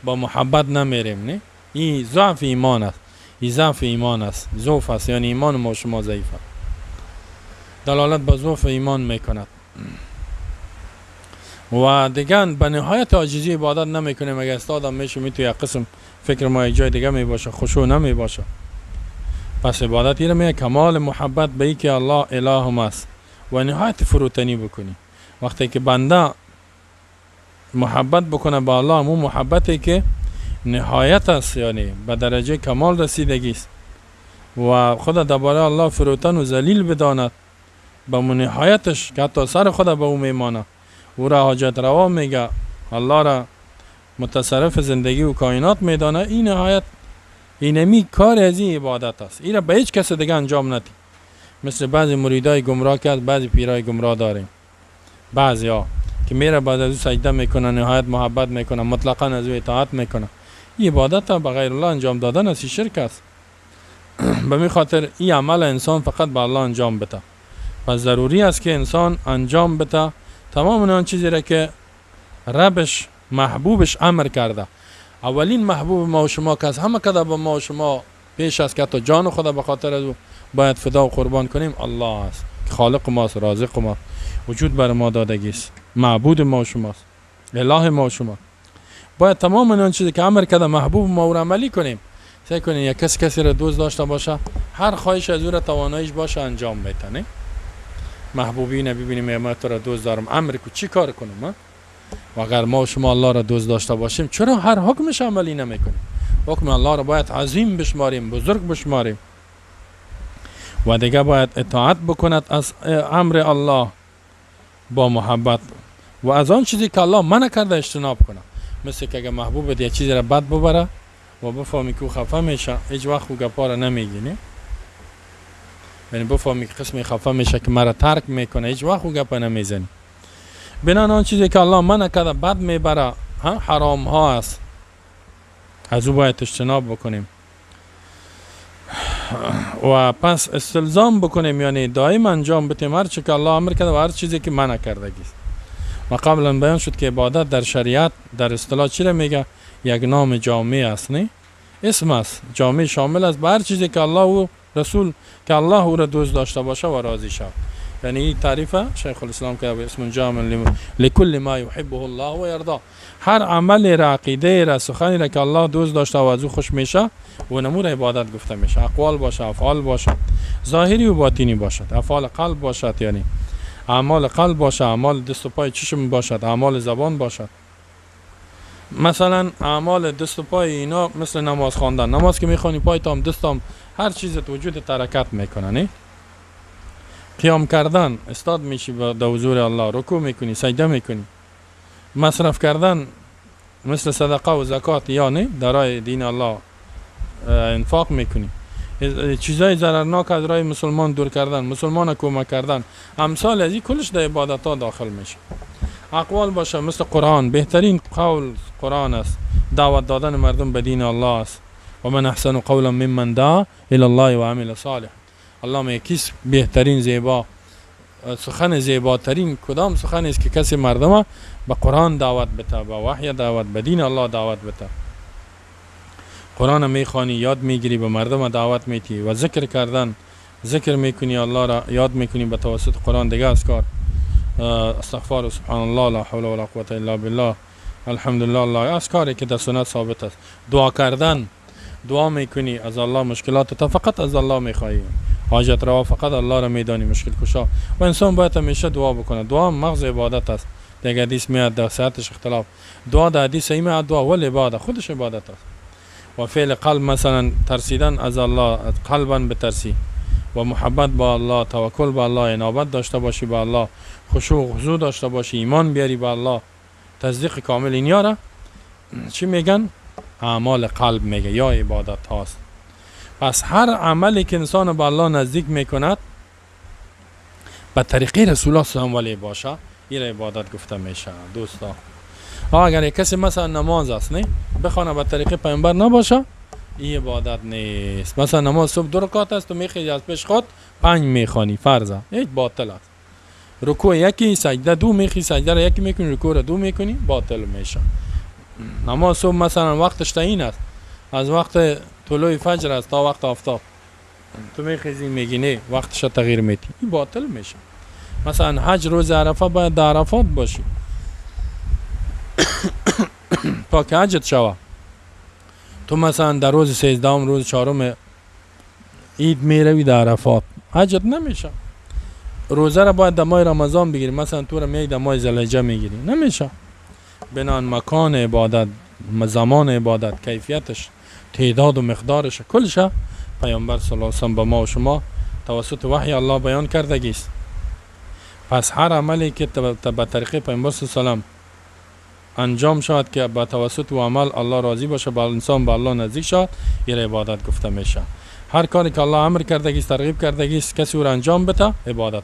با محبت نمیریم، نه. این ضعف ایمان است، این ضعف ایمان است، ضعف است، یعنی ایمان ما شما ضعیف است، دلالت به ضعف ایمان میکند. و دیگه به نهایت عاجزی عبادت نمیکنیم. اگه استادم میشه می تو یک قسم فکر ما یک جای دیگه می باشه، خشوع نمی باشه. پس عبادت اینه میگه کمال محبت به ای که الله اله است و نهایت فروتنی بکنی. وقتی که بنده محبت بکنه به الله، همون محبتی که نهایت است، یعنی به درجه کمال رسیدگی است و خود درباره الله فروتن و ذلیل بداند به نهایتش که حتی سر خود به او میمانه، او را حاجت روا میگه، الله را متصرف زندگی و کائنات میدانه. این نهایت اینمی کار از این عبادت است. این را به هیچ کس دیگه انجام ندی. مثل بعضی مریدای گمراه که بعضی پیرای گمراه داریم، بعضی ها که میره بعد از او سجده میکنه، نهایت محبت میکنه، مطلقا از او اطاعت میکنه. این عبادت به غیر الله انجام دادن است، شرک است. به می خاطر این عمل انسان فقط به الله انجام بده. پس ضروری است که انسان انجام بده تمام آن چیزی را که ربش محبوبش امر کرده. اولین محبوب ما و شما که از همه کده با ما و شما پیش است که حتی جان خدا به خاطر از او باید فدا و قربان کنیم، الله است که خالق ماست، رازق ما، وجود بر ما دادگی است، معبود ما و شماست، اله ما و شما. باید تمام آن چیزی که امر کرده محبوب ما رو عملی کنیم. سعی کنیم یک کسی کسی را دوست داشته باشه، هر خواهش از او را تواناییش باشه انجام بده. نه محبوبی نه ببینیم ما تو را دوست دارم، امر کو چی کار کنم؟ و اگر ما و شما الله را دوست داشته باشیم چرا هر حکمش عملی نمیکنیم؟ حکم الله را باید عظیم بشماریم، بزرگ بشماریم. و دیگه باید اطاعت بکند از امر الله با محبت و از آن چیزی که الله منع کرده اجتناب کنه. مثل که اگه محبوب یه چیزی را بد ببره و بفهمی که او خفه میشه، هیچ وقت او گپا را نمیگی، نه؟ یعنی بفهمی که قسمی خفه میشه که مرا ترک میکنه، هیچ وقت او گپا نمیزنی. بنان آن چیزی که الله منع کرده بد میبره، حرام ها است، از او باید اجتناب بکنیم و پس استلزام بکنیم، یعنی دائم انجام بدیم هر چی که الله امر کرده و هر چیزی که منع کرده است. و قبلا بیان شد که عبادت در شریعت در اصطلاح چی را میگه؟ یک نام جامع است، نه اسم است، جامع شامل است به هر چیزی که الله و رسول که الله او را دوست داشته باشه و راضی شود. یعنی این تعریف شیخ الاسلام که اسم جامع لكل ما يحبه الله و یرضا، هر عمل را، عقیده را، سخنی را که الله دوست داشته و از او خوش میشه و نمور عبادت گفته میشه. اقوال باشه، افعال باشه، ظاهری و باطنی باشد، افعال قلب باشد، یعنی اعمال قلب باشه، اعمال دست و پای چشم باشد، اعمال زبان باشد. مثلا اعمال دست و پای اینا مثل نماز خواندن، نماز که میخوانی پای تام دستام هر چیزت وجود حرکت میکنه، نه؟ قیام کردن استاد میشی در حضور الله، رکوع میکنی، سجده میکنی. مصرف کردن مثل صدقه و زکات، یعنی در راه دین الله انفاق میکنی. چیزای ضررناک از راه مسلمان دور کردن، مسلمان کمک کردن، امثال از این کلش در عبادت ها داخل میشه. اقوال باشه مثل قرآن، بهترین قول قرآن است، دعوت دادن مردم به دین الله است. و من احسن قولا ممن دعا الی الله و عمل صالح. الله میگه کیس بهترین زیبا سخن، زیباترین کدام سخن است که کسی مردم به قرآن دعوت بده، به وحی دعوت، به دین الله دعوت بده. قرآن میخوانی، یاد میگیری، به مردم دعوت میتی و ذکر کردن، ذکر میکنی، الله را یاد میکنی به توسط قرآن. دیگه اذکار، استغفار و سبحان الله، لا حول ولا قوت الا بالله، الحمدلله، الله، اذکاری که در سنت ثابت است. دعا کردن، دعا میکنی از الله، مشکلات تا فقط از الله میخوایی، حاجت روا فقط الله را میدانی، مشکل کشا. و انسان باید همیشه دعا بکنه. دعا مغز عبادت است. دیگه حدیث میاد در صحتش اختلاف، دعا در حدیث صحیح میاد دعا ولی عبادت خودش عبادت است. و فعل قلب مثلا ترسیدن از الله، از قلبا بترسی و محبت با الله، توکل به الله، انابت داشته باشی به الله، خشوع و خضوع داشته باشی، ایمان بیاری به الله، تصدیق کامل، این را چی میگن؟ اعمال قلب میگه یا عبادت هاست. پس هر عملی که انسان به الله نزدیک میکند به طریقه رسول الله صلی الله علیه باشه، این عبادت گفته میشه. دوستا اگر یک کسی مثلا نماز است نه بخوانه به طریقه پیامبر نباشه، این عبادت نیست. مثلا نماز صبح 2 رکعت است، تو میخوای از پیش خود 5 میخوانی، فرضه، هیچ باطل است. رکوع یکی، سجده 2 میخی، سجده را یکی میکنی، رکوع را 2 میکنی، باطل میشه. نماز صبح مثلا وقتش تعیین است، از وقت طلوع فجر است تا وقت آفتاب، تو میخیزی میگی نه وقتش تغییر میدی، این باطل میشه. مثلا حج روز عرفه باید در عرفات باشی تا که حجت شوه. تو مثلا در روز 13 روز 4 عید میروی در عرفات، حجت نمیشه. روزه را باید در ماه رمضان بگیری، مثلا تو را میای در ماه ذوالحجه میگیری، نمیشه. بنان مکان عبادت، زمان عبادت، کیفیتش، تعداد و مقدارش، کلش پیامبر صلی الله علیه و سلم به ما و شما توسط وحی الله بیان کردگی است. پس هر عملی که به طریقه پیامبر صلی الله علیه و سلم انجام شود که با توسط و عمل الله راضی باشه، با انسان به الله نزدیک شود، این عبادت گفته میشه. هر کاری که الله امر کردگی است، ترغیب کردگی است، کسی او را انجام بده، عبادت.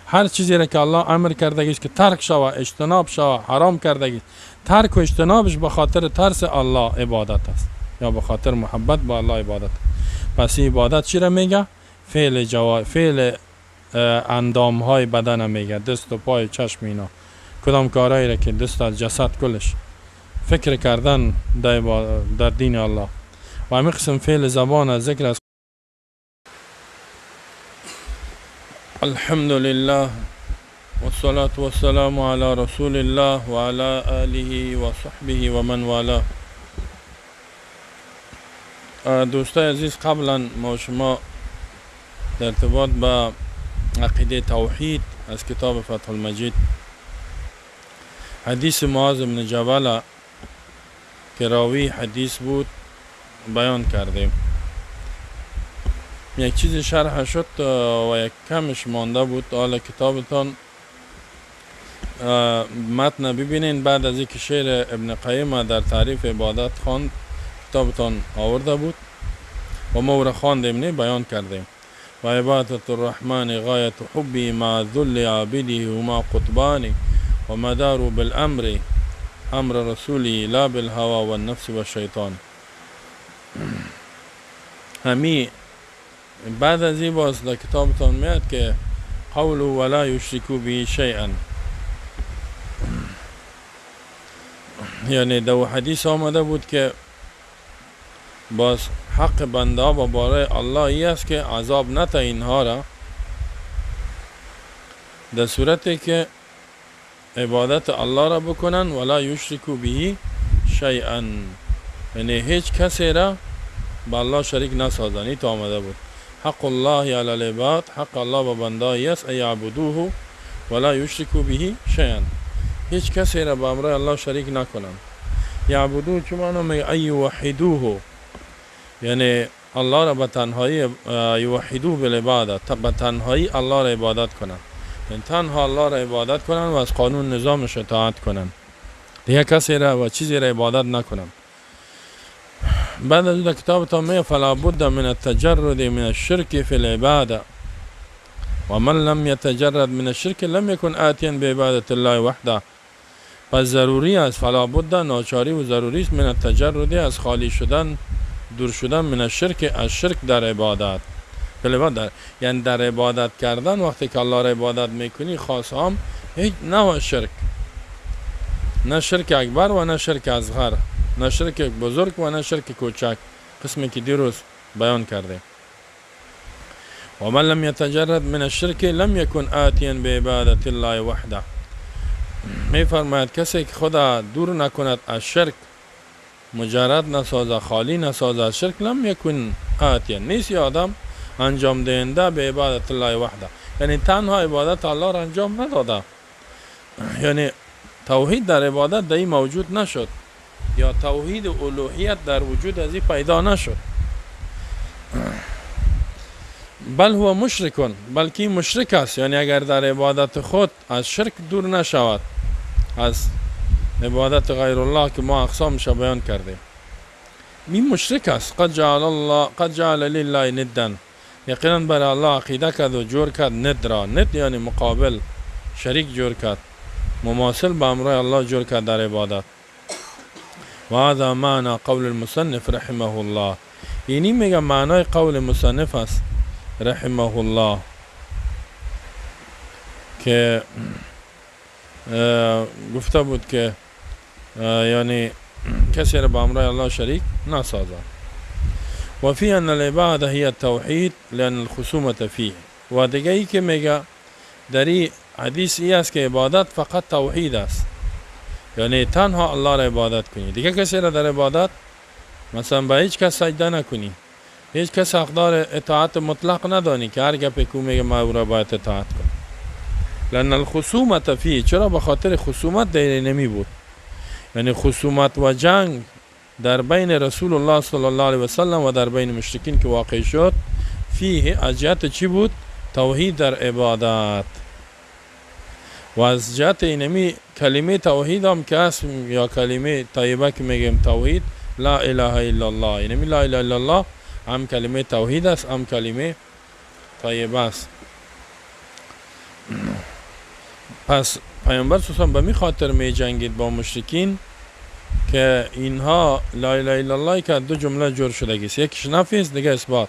هر چیزی را که الله امر کردگی است که ترک شود، اجتناب شود، حرام کردگی است، ترک و اجتنابش به خاطر ترس الله عبادت است یا به خاطر محبت با الله عبادت. پس این عبادت چی را میگه؟ فعل فعل اندام های بدن میگه، دست و پای چشم اینا کدام کارایی را که دست از جسد کلش فکر کردن در دین الله و همین قسم فعل زبان از ذکر از. الحمد لله والصلاة والسلام على رسول الله وعلى آله وصحبه ومن والاه. دوستای عزیز، قبلا ما شما در ارتباط با عقیده توحید از کتاب فتح المجید حدیث معاذ بن جبل که راوی حدیث بود بیان کردیم. یک چیز شرح شد و یک کمش مانده بود. حالا کتابتان متن ببینین. بعد از اینکه شعر ابن قیم در تعریف عبادت خواند، کتابتان آورده بود و ما او را خواندیم، نه بیان کردیم. و عبادت الرحمن غایت حبی مع ذل عابده هما قطبان و مدار بالامر امر رسولی لا بالهوى والنفس والشیطان. همی بعد از این باز در کتابتان میاد که قول ولا یشرکو به شیئا، یعنی دو حدیث آمده بود که باز حق بنده با باره الله ای است که عذاب نته اینها را در صورتی که عبادت الله را بکنن، ولا یشرکو به شیئا، یعنی هیچ کسی را با الله شریک نسازن. این تو آمده بود حق الله علی العباد، حق الله با بنده ای است یعبدوه ولا یشرکو به شیئا، هیچ کسی را با امر الله شریک نکنن. یعبدوه چه معنا میگه؟ ای یوحدوه، یعنی الله را به تنهایی، یوحدوه بالعبادت، به تنهایی الله را عبادت کنن، یعنی تنها الله را عبادت کنن و از قانون نظامش اطاعت کنن، دیگه کسی را و چیزی را عبادت نکنن. بعد از کتاب تا میگه فلا بد من التجرد من الشرک فی العباده و من لم يتجرد من الشرک لم يكن آتیا بعبادت الله وحده. پس ضروری است، فلا بد ناچاری و ضروری است، من التجرد از خالی شدن، دور شدن، من الشرک از شرک در عبادت، در یعنی در عبادت کردن. وقتی که الله را عبادت میکنی خاص هم هیچ نوع شرک، نه شرک اکبر و نه شرک اصغر، نه شرک بزرگ و نه شرک کوچک، قسمی که دیروز بیان کردیم. و من لم يتجرد من الشرک لم يكن آتیا بعبادت الله وحده. میفرماید کسی که خدا دور نکند از شرک، مجرد نسازه، خالی نسازه از شرک، لم یکن آتیا، نیست آدم انجام دهنده به عبادت الله وحده، یعنی تنها عبادت الله را انجام نداده، یعنی توحید در عبادت در این موجود نشد یا توحید الوهیت در وجود از این پیدا نشد. بل هو مشرکون، بلکه مشرک است، یعنی اگر در عبادت خود از شرک دور نشود، از عبادت غیر الله که ما اقسامش بیان کردیم، این مشرک است. قد جعل الله قد جعل لله ندا، یقینا بر الله عقیده کرد و جور کرد ند را، ند یعنی مقابل، شریک جور کرد، مماثل به امر الله جور کرد در عبادت. و هذا معنی قول المصنف رحمه الله، اینی میگه معنای قول مصنف است رحمه الله که گفته بود که یعنی کسی را با امر الله شریک نسازد. و فی ان العباده هي التوحید لان الخصومة فیه. و دیگه ای که میگه در این حدیث ای است که عبادت فقط توحید است، یعنی تنها الله را عبادت کنی، دیگه کسی را در عبادت مثلا به هیچ کس سجده نکنی، هیچ کس حقدار اطاعت مطلق ندانی که هر گپی کو میگه ما او را باید اطاعت کنم. لان الخصومة فیه، چرا؟ به خاطر خصومت در نمی بود، یعنی خصومت و جنگ در بین رسول الله صلی الله علیه و سلم و در بین مشرکین که واقع شد، فیه از جهت چی بود؟ توحید در عبادت. و از جهت اینمی کلمه توحید هم که است یا کلمه طیبه که میگیم توحید، لا اله الا الله، اینمی لا اله الا الله هم کلمه توحید است هم کلمه طیبه است. پس پیامبر صلی الله علیه و سلم به می خاطر می جنگید با مشرکین که اینها لا اله الا الله که دو جمله جور شدگی است، یکیش نفی است دیگه اثبات.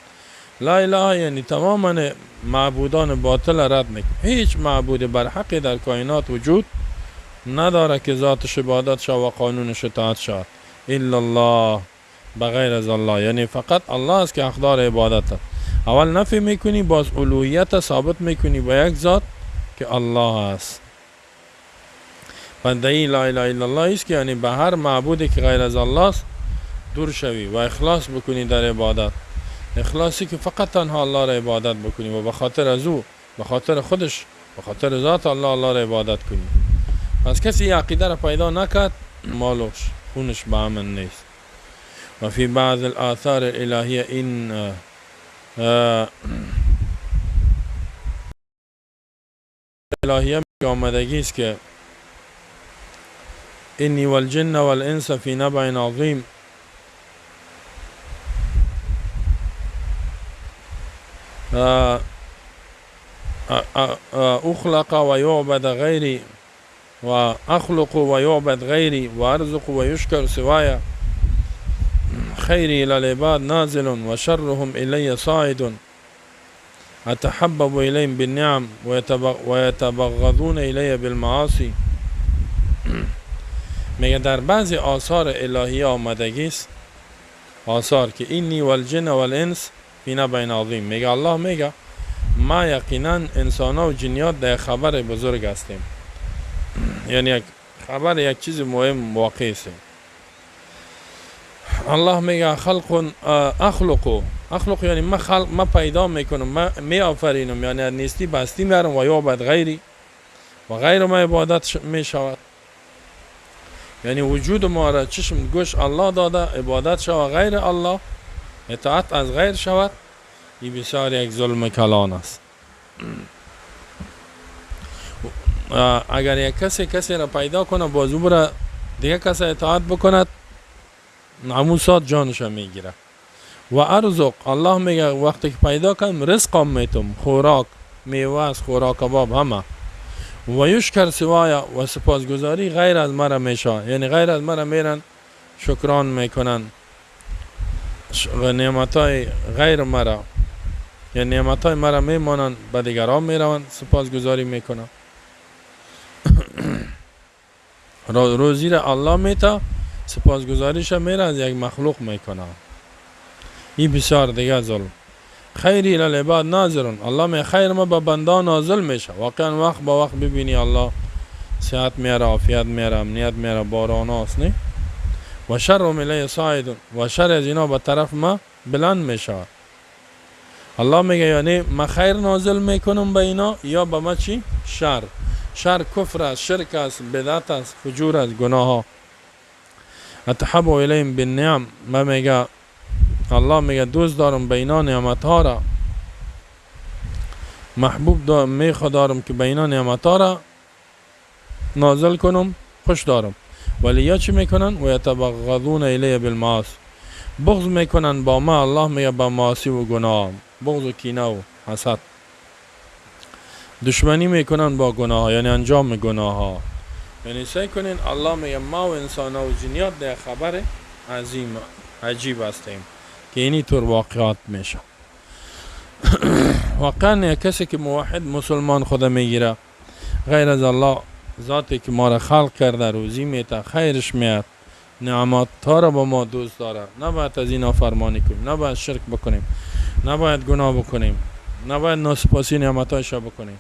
لا اله یعنی تماما معبودان باطل رد میکنه، هیچ معبود برحق در کائنات وجود نداره که ذاتش عبادت شود و قانونش اطاعت شود، الا الله، بغیر از الله. یعنی فقط الله است که حقدار عبادت است. اول نفی میکنی، باز الوهیت ثابت میکنی با یک ذات که الله است. بنده لا اله الا الله است که یعنی به هر معبودی که غیر از الله است دور شوی و اخلاص بکنی در عبادت. اخلاصی که فقط تنها الله را عبادت بکنی و به خاطر از او، به خاطر خودش، به خاطر ذات الله، الله را عبادت کنی. پس کسی عقیده را پیدا نکرد، مالش خونش به امن نیست. و فی بعض الآثار الالهیه این الهیه آمدگی است که انی والجن والانس فی نبع عظیم. اخلق و یعبد غیری و اخلق و یعبد غیری و ارزق و یشکر سوایا، خیری الى العباد نازل و شرهم الی صاعد، اتحبب الیهم بالنعم و یتبغضون الی بالمعاصی. میگه در بعضی آثار الهی آمدگی است، آثار که انی والجن والانس فی نبع عظیم. میگه الله میگه ما یقینا انسان و جنیات در خبر بزرگ هستیم، یعنی یک خبر، یک چیز مهم واقع است. الله میگه خلق اخلقو، اخلق یعنی ما خلق، ما پیدا میکنم، ما می آفرینم، یعنی از نیستی به هستی میارم. و یعبد غیری، و غیر ما عبادت می شود. یعنی وجود ما را، چشم، گوش الله داده، عبادت شود غیر الله، اطاعت از غیر شود. این بسیار یک ظلم کلان است. اگر یک کسی کسی را پیدا کنه، باز او را دیگه کسی اطاعت بکند، همون ساعت جانش میگیره. و ارزق، الله میگه وقتی که پیدا کنم رزقم میتم، خوراک، میوه است، خوراک باب همه. و یشکر سوایا، و سپاسگزاری غیر از مرا میشه، یعنی غیر از مرا میرن شکران میکنن نعمت های غیر مرا، یعنی نعمت های مرا میمانن، به دیگران میروند سپاسگزاری میکنن. روزی را الله میتا، سپاسگزاریش میره از یک مخلوق میکنه. این بسیار دیگه ظلم. خیری الی العباد نازل، الله می خیر ما به بنده نازل میشه. واقعا وقت با وقت ببینی الله صحت میاره، عافیت میاره، امنیت میاره، باران است، نه؟ و شر الی صاعد، و شر از اینا به طرف ما بلند میشه. الله میگه یعنی ما خیر نازل میکنم به اینا یا به ما چی؟ شر. شر کفر است، شرک است، بدعت است، فجور است، گناه ها. اتحب الیهم بالنعم، ما میگه الله میگه دوست دارم به اینا نعمت ها را، محبوب دارم، می دارم که به اینا نعمت ها را نازل کنم، خوش دارم. ولی یا چی میکنن؟ و یتبغضون الی بالمعاصی، بغض میکنن با ما. الله میگه با معاصی و گناه، بغض و کینه و حسد، دشمنی میکنن با گناه، یعنی انجام گناه ها. یعنی سعی کنین، الله میگه ما و انسان و جنیات در خبر عظیم عجیب هستیم که اینی طور واقعات میشه. واقعا کسی که موحد مسلمان خود میگیره، غیر از الله ذاتی که ما را خلق کرده، روزی میته، خیرش میاد، نعمات تا را با ما دوست داره، نباید از اینا فرمانی کنیم، نباید شرک بکنیم، نباید گناه بکنیم، نباید ناسپاسی نعمتایش بکنیم.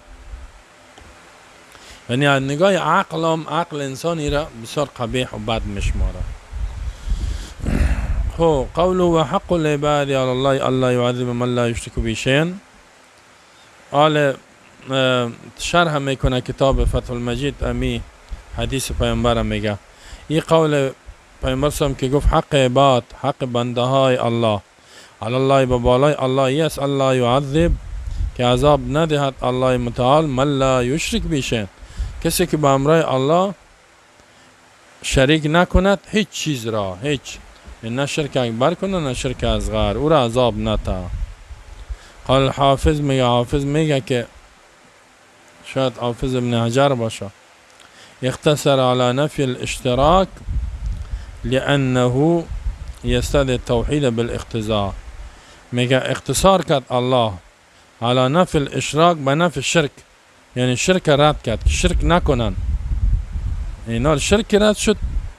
یعنی از نگاه عقل هم عقل انسانی را بسیار قبیح و بد میشماره. خو قوله و حق العباد علی الله الا يعذب من لا يشرك به شيئا. آل شرح میکنه کتاب فتح المجید، امی حدیث پیامبر. میگه این قول پیامبر سم که گفت حق عباد، حق بنده های الله، علی الله، به بالای الله یس، الا يعذب، که عذاب ندهد الله متعال، من لا یشرک به شیئا، کسی که به همراه الله شریک نکند هیچ چیز را، هیچ، نه شرک اکبر کنه نه شرک اصغر، او را عذاب نتا. قال الحافظ، میگه حافظ میگه که شاید حافظ ابن حجر باشه، اختصر على نفي الاشتراك لأنه يستدعي التوحيد بالاقتضاء. میگه اختصار کرد الله على نفي الاشراك، به نفي شرک، یعنی شرک رد کرد که شرک نکنن. اینا شرک رد شد،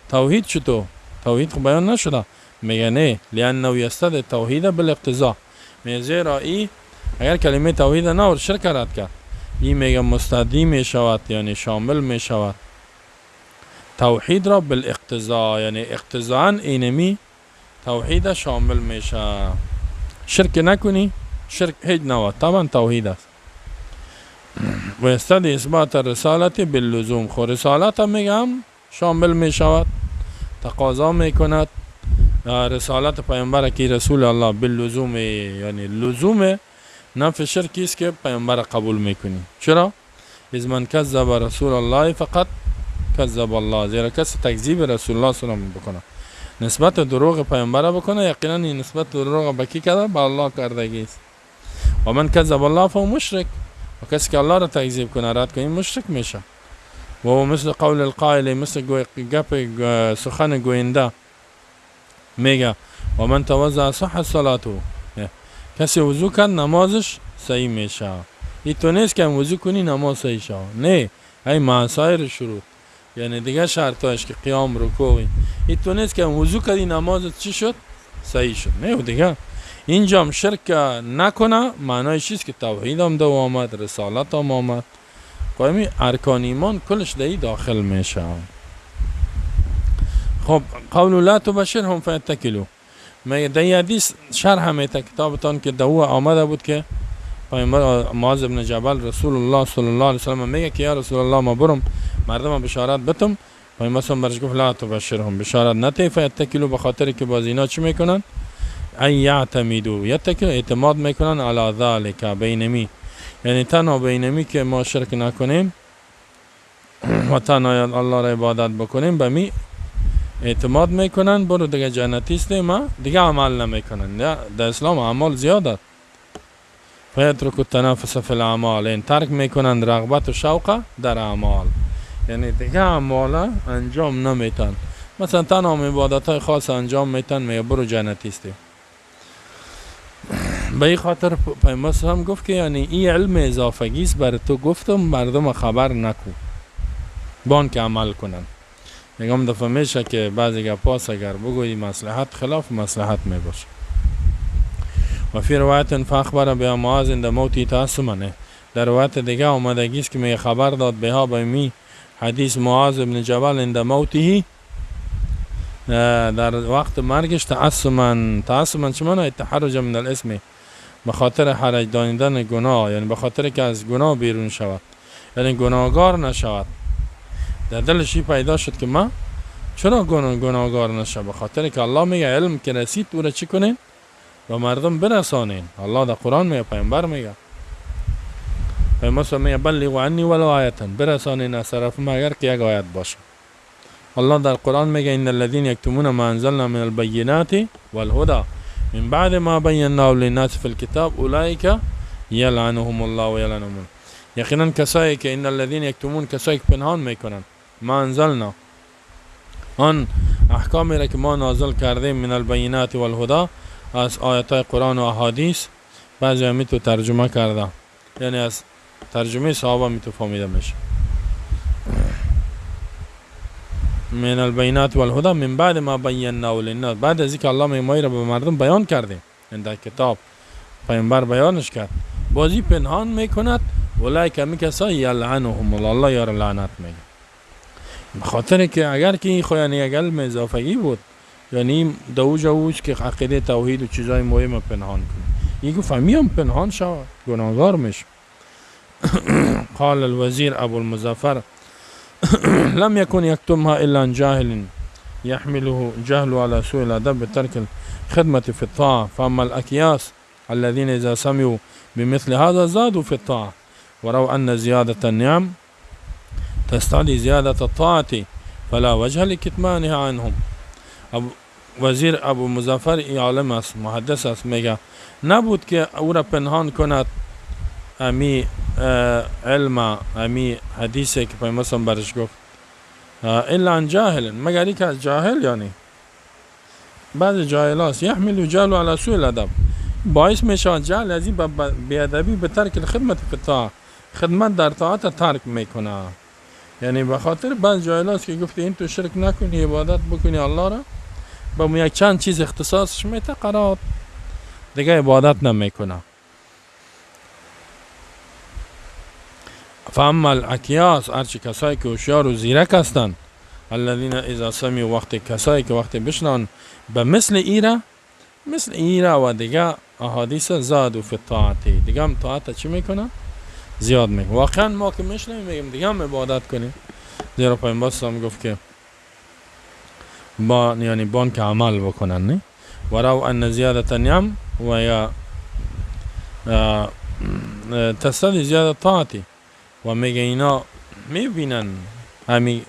توحید چطور؟ توحید خب بیان نشده. میگه نه، لانه یستدعی توحید بالاقتضا. میگه زیرا ای اگر کلمه توحید نه شرک رد کرد، این میگه مستدعی میشود، یعنی شامل میشود توحید را بالاقتضا، یعنی اقتضاء اینمی توحید شامل میشه. شرک نکنی، شرک هیچ نوع طبعا توحید است. و یستدعی اثبات الرسالت باللزوم. خو رسالت هم میگم شامل میشود، تقاضا میکند رسالت پیامبر که رسول الله باللزوم، یعنی لزوم نفی شرک است که پیامبر قبول میکنی. چرا؟ اذ من کذب رسول الله فقد کذب الله. زیرا کسی تکذیب رسول الله صلی الله علیه و بکنه، نسبت دروغ پیامبر بکنه، یقینا این نسبت دروغ به کی کرده؟ به الله کردگی است. و من کذب الله فهو مشرک. و کسی که الله را تکذیب کنه، رد کنه، مشرک میشه. و مثل قول القائل، مثل گپ سخن گوینده میگه و من توضأ صحت صلاته. کسی وضو کرد نمازش صحیح میشه. این تو نیست که وضو کنی نماز صحیح شه، نه، ای مع سایر شروط، یعنی دیگه شرطاش که قیام، رکوع. این تو نیست که وضو کردی نمازت چی شد؟ صحیح شد. نه، و دیگه اینجا هم شرک نکنه معنای چیست که توحید هم دو آمد، رسالت هم آمد، قائمی ارکان ایمان کلش دهی داخل میشه. خب، قول لا تبشرهم فیتکلوا. میگه در حدیث شرح میته کتابتان که دو آمده بود که پیامبر معاذ بن جبل رسول الله صلی الله علیه وسلم میگه که یا رسول الله، ما برم مردم بشارت بتم؟ پیامبر صلی برش گفت لا تبشرهم، بشارت نتی، فیتکلوا، به خاطر که باز اینا چی میکنن؟ ای یعتمدوا، یتکلوا، اعتماد میکنن، علی ذلک، بینمی، یعنی تنها بینمی که ما شرک نکنیم و تنها الله را عبادت بکنیم، به می اعتماد میکنن، برو دیگه جنتی است، ما دیگه عمل نمیکنن. در اسلام اعمال زیاد است. فیترک التنافس فی الاعمال، این ترک میکنن رغبت و شوق در اعمال، یعنی دیگه اعمال انجام نمیتن، مثلا تنها عبادت های خاص انجام میتن، میگه برو جنتی استی. به این خاطر پیامبر هم گفت که یعنی این علم اضافگی است بر تو گفتم، مردم خبر نکو بان که عمل کنن. میگم دفعه میشه که بعضی گپاس اگر بگویی مصلحت خلاف مصلحت می باشه. و فی روایت فاخبر بها معاذ عند موته تأثما. در روایت دیگه آمدگی است که می خبر داد بها، به می حدیث، معاذ بن جبل عند موته، در وقت مرگش، تأثما. تأثما چه معنی؟ تحرج من الاثم، به خاطر حرج دانیدن گناه، یعنی به خاطر که از گناه بیرون شود، یعنی گناهگار نشود. در دلش پیدا شد که ما چرا گناهگار نشه؟ به خاطر که الله میگه علم که رسید او را چی کنین؟ و مردم برسانین. الله در قرآن میگه، پیامبر میگه، پیامبر میگه بلغوا عنی ولو آیة، برسانین از طرف ما اگر که یک آیت باشه. الله در قرآن میگه ان الذين یکتمون ما انزلنا من البینات والهدى من بعد ما بیناه للناس في الكتاب اولئک یلعنهم الله و یلعنهم. یقینا کسایی که ان الذين یکتمون، کسایی که پنهان میکنن، ما انزلنا، آن احکامی را که ما نازل کردیم، من البینات والهدى، از آیات قرآن و احادیث. بعضی هم تو ترجمه کرده، یعنی از ترجمه صحابه می تو فهمیده میشه. من البینات والهدى من بعد ما بیناه للناس، بعد از اینکه الله می را به مردم بیان کردیم، این در کتاب پیامبر بیانش کرد، بازی پنهان میکند، اولئک، می کسا، یلعنهم الله، الله یار لعنت میگه. خاطر که اگر که این خو یعنی یک علم اضافگی بود، یعنی دو جوز که عقیده توحید و چیزای مهم پنهان کنه، این گفت هم پنهان شود گناهگار میشه. قال الوزير أبو المظفر لم يكن يكتمها إلا عن جاهل يحمله جهل على سوء الأدب بترك الخدمة في الطاعة، فأما الأكياس الذين إذا سمعوا بمثل هذا زادوا في الطاعة ورأوا أن زيادة النعم تستدعي زيادة الطاعة فلا وجه لكتمانها عنهم. وزیر ابو مظفر ای عالم است، محدث است، میگه نبود که او را پنهان کند امی علم، امی حدیثی که پیامبر برش گفت، الا عن جاهل، مگر که از جاهل، یعنی بعض جاهل هاست، یحمل جهل علی سوء الادب، باعث میشود جهل از این بیادبی، به ترک الخدمت فی الطاعه، خدمت در طاعت ترک میکنه. یعنی به خاطر بعض جاهلاست که گفتی این تو شرک نکنی، عبادت بکنی الله را، با یک چند چیز اختصاصش میته، قرار دیگه عبادت نمیکنه. فاما الاکیاس، هرچی کسایی که هوشیار و زیرک هستند، الذین اذا سمعوا، وقتی کسایی که وقتی بشنن به مثل ایره، مثل ایره و دیگه احادیث، زادوا فی الطاعة، دیگه هم طاعت چی میکنن؟ زیاد میکنن. واقعا ما که میشنویم میگیم دیگه هم عبادت کنیم، زیرا پیامبر هم گفت که با یعنی بان که عمل بکنن، نه؟ ورأوا ان زیادة النعم و یا تستدعی زیادة الطاعة. و میگه اینا میبینن، همی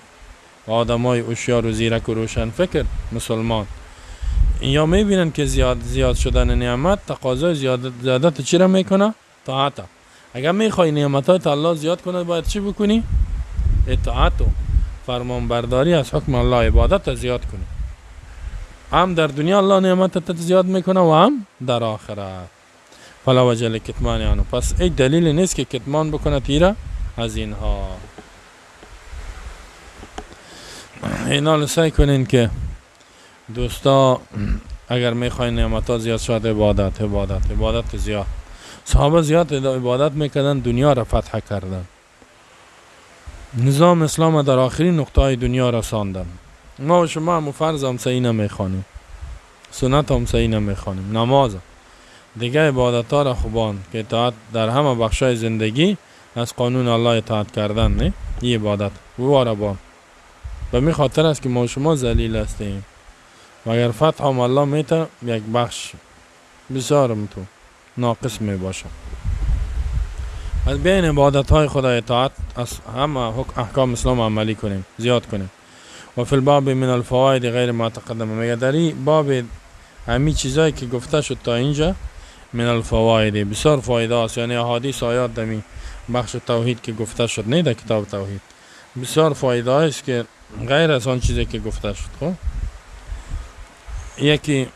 آدمای هوشیار و زیرک و روشن فکر مسلمان، یا میبینن که زیاد شدن نعمت تقاضای زیادت چی را میکنه؟ طاعت. اگر میخوای نعمت های الله زیاد کنه، باید چی بکنی؟ اطاعت و فرمان برداری از حکم الله، عبادت زیاد کنی. هم در دنیا الله نعمت زیاد میکنه و هم در آخرت. فلا وجه للکتمان عنه، پس ای دلیل نیست که کتمان بکنه تیره از اینها. اینا سعی کنین که دوستا، اگر میخواین نعمت ها زیاد شد، عبادت، عبادت، عبادت زیاد. صحابه زیاد عبادت میکردن، دنیا را فتح کردن، نظام اسلام در آخرین نقطه های دنیا رساندن. ما و شما هم فرض هم صحیح نمیخوانیم، سنت هم صحیح نمیخوانیم، نماز، دیگه عبادت ها را. خوبان که اطاعت در همه بخش های زندگی از قانون الله اطاعت کردن، نه این عبادت و بان. به می خاطر است که ما شما ذلیل هستیم و اگر فتح هم الله میته، یک بخش بسیار تو ناقص می باشه. از بین عبادت های خدا، اطاعت از همه احکام اسلام عملی کنیم، زیاد کنیم. و فی الباب من الفوائد غیر ما تقدم، میگه در این باب همی چیزایی که گفته شد تا اینجا، من الفوائد، بسیار فایده است. یعنی احادیث، آیات دمی بخش توحید که گفته شد، نه در کتاب توحید، بسیار فایده است که غیر از آن چیزی که گفته شد. خب، یکی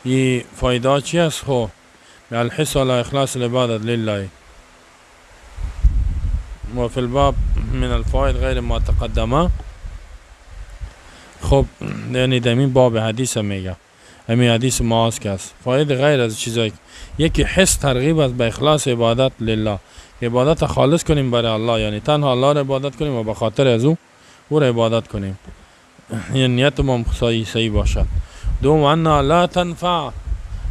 این فایده چی است؟ خب، الحث على إخلاص العبادة لله. وفي الباب من الفوائد غیر ما تقدم. خب، یعنی دمی باب حدیث میگه، همین حدیث معاذ که است، فاید غیر از چیزایی، یکی حث، ترغیب است به اخلاص عبادت لله، عبادت خالص کنیم برای الله، یعنی تنها الله را عبادت کنیم و به خاطر از او او را عبادت کنیم، یعنی نیت ما صحیح صحیح باشد. دوم، انها لا تنفع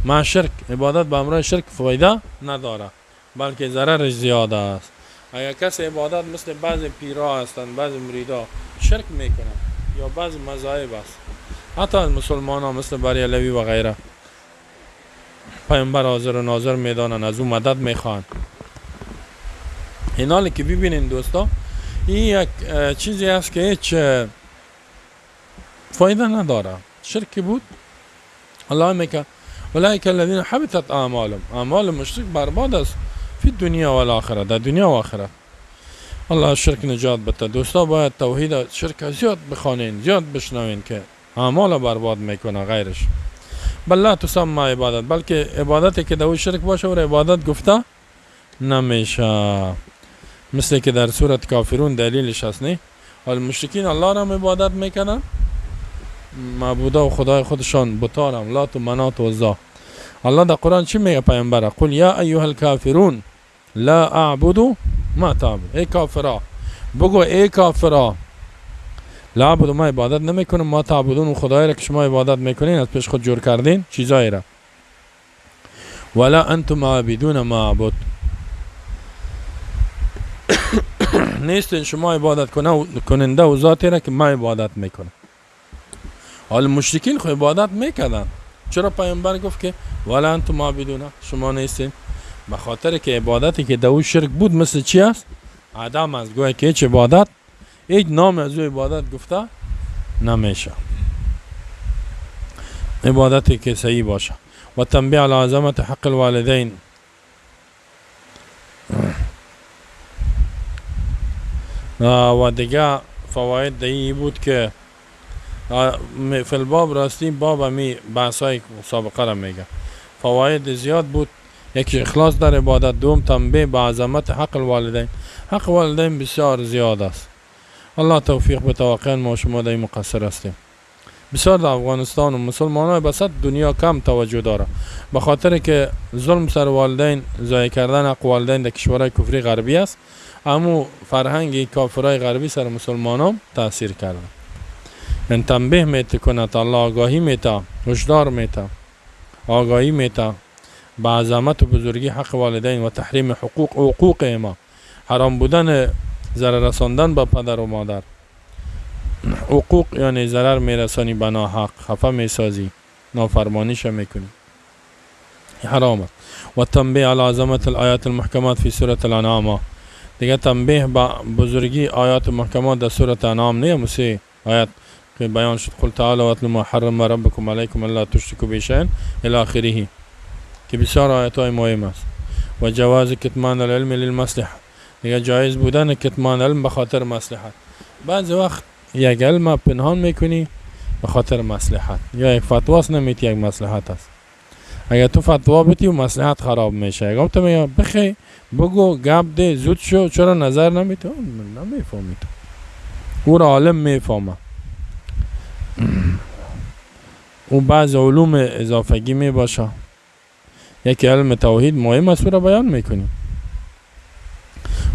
مع الشرک، عبادت به همراه شرک فایده نداره، بلکه ضررش زیاد است. اگر کسی عبادت مثل بعض پیرا هستند، بعض مریدا شرک میکنن یا بعض مذاهب است، حتی از مسلمان ها مثل بریلوی و غیره، پیامبر حاضر و ناظر میدانن، از او مدد میخوان. اینا که ببینین دوستا، این یک چیزی است که هیچ فایده نداره. شرک بود، الله میگه اولئک الذین حبطت اعمالهم، اعمال مشرک برباد است، فی الدنیا و الاخره، در دنیا و آخرت. الله شرک نجات بده. دوستا، باید توحید شرک زیاد بخوانین، زیاد بشنوین که اعمال برباد میکنه غیرش. بل لا تسمى عبادت، بلکه عبادتی که در شرک باشه و عبادت گفته نمیشه، مثل که در سورت کافرون دلیلش هست، نه؟ حال مشرکین الله را هم عبادت میکنن، معبوده و خدای خودشان، بتارم، لات و منات و عزا. الله در قرآن چی میگه پیامبر؟ قل یا ایها الکافرون لا اعبد ما تعبد، ای کافرا بگو، ای کافرا، لا اعبد، ما عبادت نمیکنم، ما تعبدون، و خدای را که شما عبادت میکنین، از پیش خود جور کردین چیزایی را، ولا انتم عابدون ما اعبد، نیستین شما عبادت کننده و ذاتی را که ما عبادت میکنم. حال مشرکین خو عبادت میکردن، چرا پیامبر گفت که ولا انتم عابدون، شما نیستین؟ به خاطر که عبادتی که دو شرک بود مثل چی است؟ عدم است. گویا که هیچ عبادت، هیچ نام از او عبادت گفته نمیشه، عبادتی که صحیح باشه. و تنبیه علی عظمت حق الوالدین. و دیگه فواید دی بود که فی الباب، راستی باب می بحث سابقه را میگه. فواید زیاد بود. یکی اخلاص در عبادت، دوم تنبیه به عظمت حق الوالدین. حق والدین بسیار زیاد است. الله توفیق بده. واقعا ما شما در مقصر هستیم بسیار. در افغانستان و مسلمان های بسط دنیا کم توجه داره، به خاطر که ظلم سر والدین، ضایع کردن حق والدین در کشورهای کفری غربی است. امو فرهنگ کافرای غربی سر مسلمان هم تاثیر کرده. این تنبیه میته کنه الله، آگاهی میته، هشدار میته، آگاهی میته به عظمت و بزرگی حق والدین و تحریم حقوق حقوق ما، حرام بودن ضرر رساندن به پدر و مادر. حقوق یعنی ضرر میرسانی به ناحق، خفه میسازی، نافرمانیش میکنی، حرام است. و تنبیه علی عظمت الآیات المحکمات فی سورة الانعام. دیگه تنبیه با بزرگی آیات محکمات در سورة انعام، نه مسی آیات که بیان شد: قل تعالوا اتل ما حرم ربكم علیکم الا تشركوا به شیئا الی آخره، که بسیار آیات های مهم است. و جواز کتمان العلم للمصلحه. دیگه جایز بودن کتمان علم به خاطر مصلحت. بعضی وقت یک علم پنهان میکنی به خاطر مصلحت، یا یک فتواست نمیتی، یک مصلحت است. اگر تو فتوا بدی و مصلحت خراب میشه. اگر تو میگه بخی بگو، گپ ده، زود شو، چرا نظر نمیتی؟ نمیفهمی تو، او را عالم میفهمه. او بعض علوم اضافگی می باشه. یکی علم توحید مهم است، او را بیان میکنیم.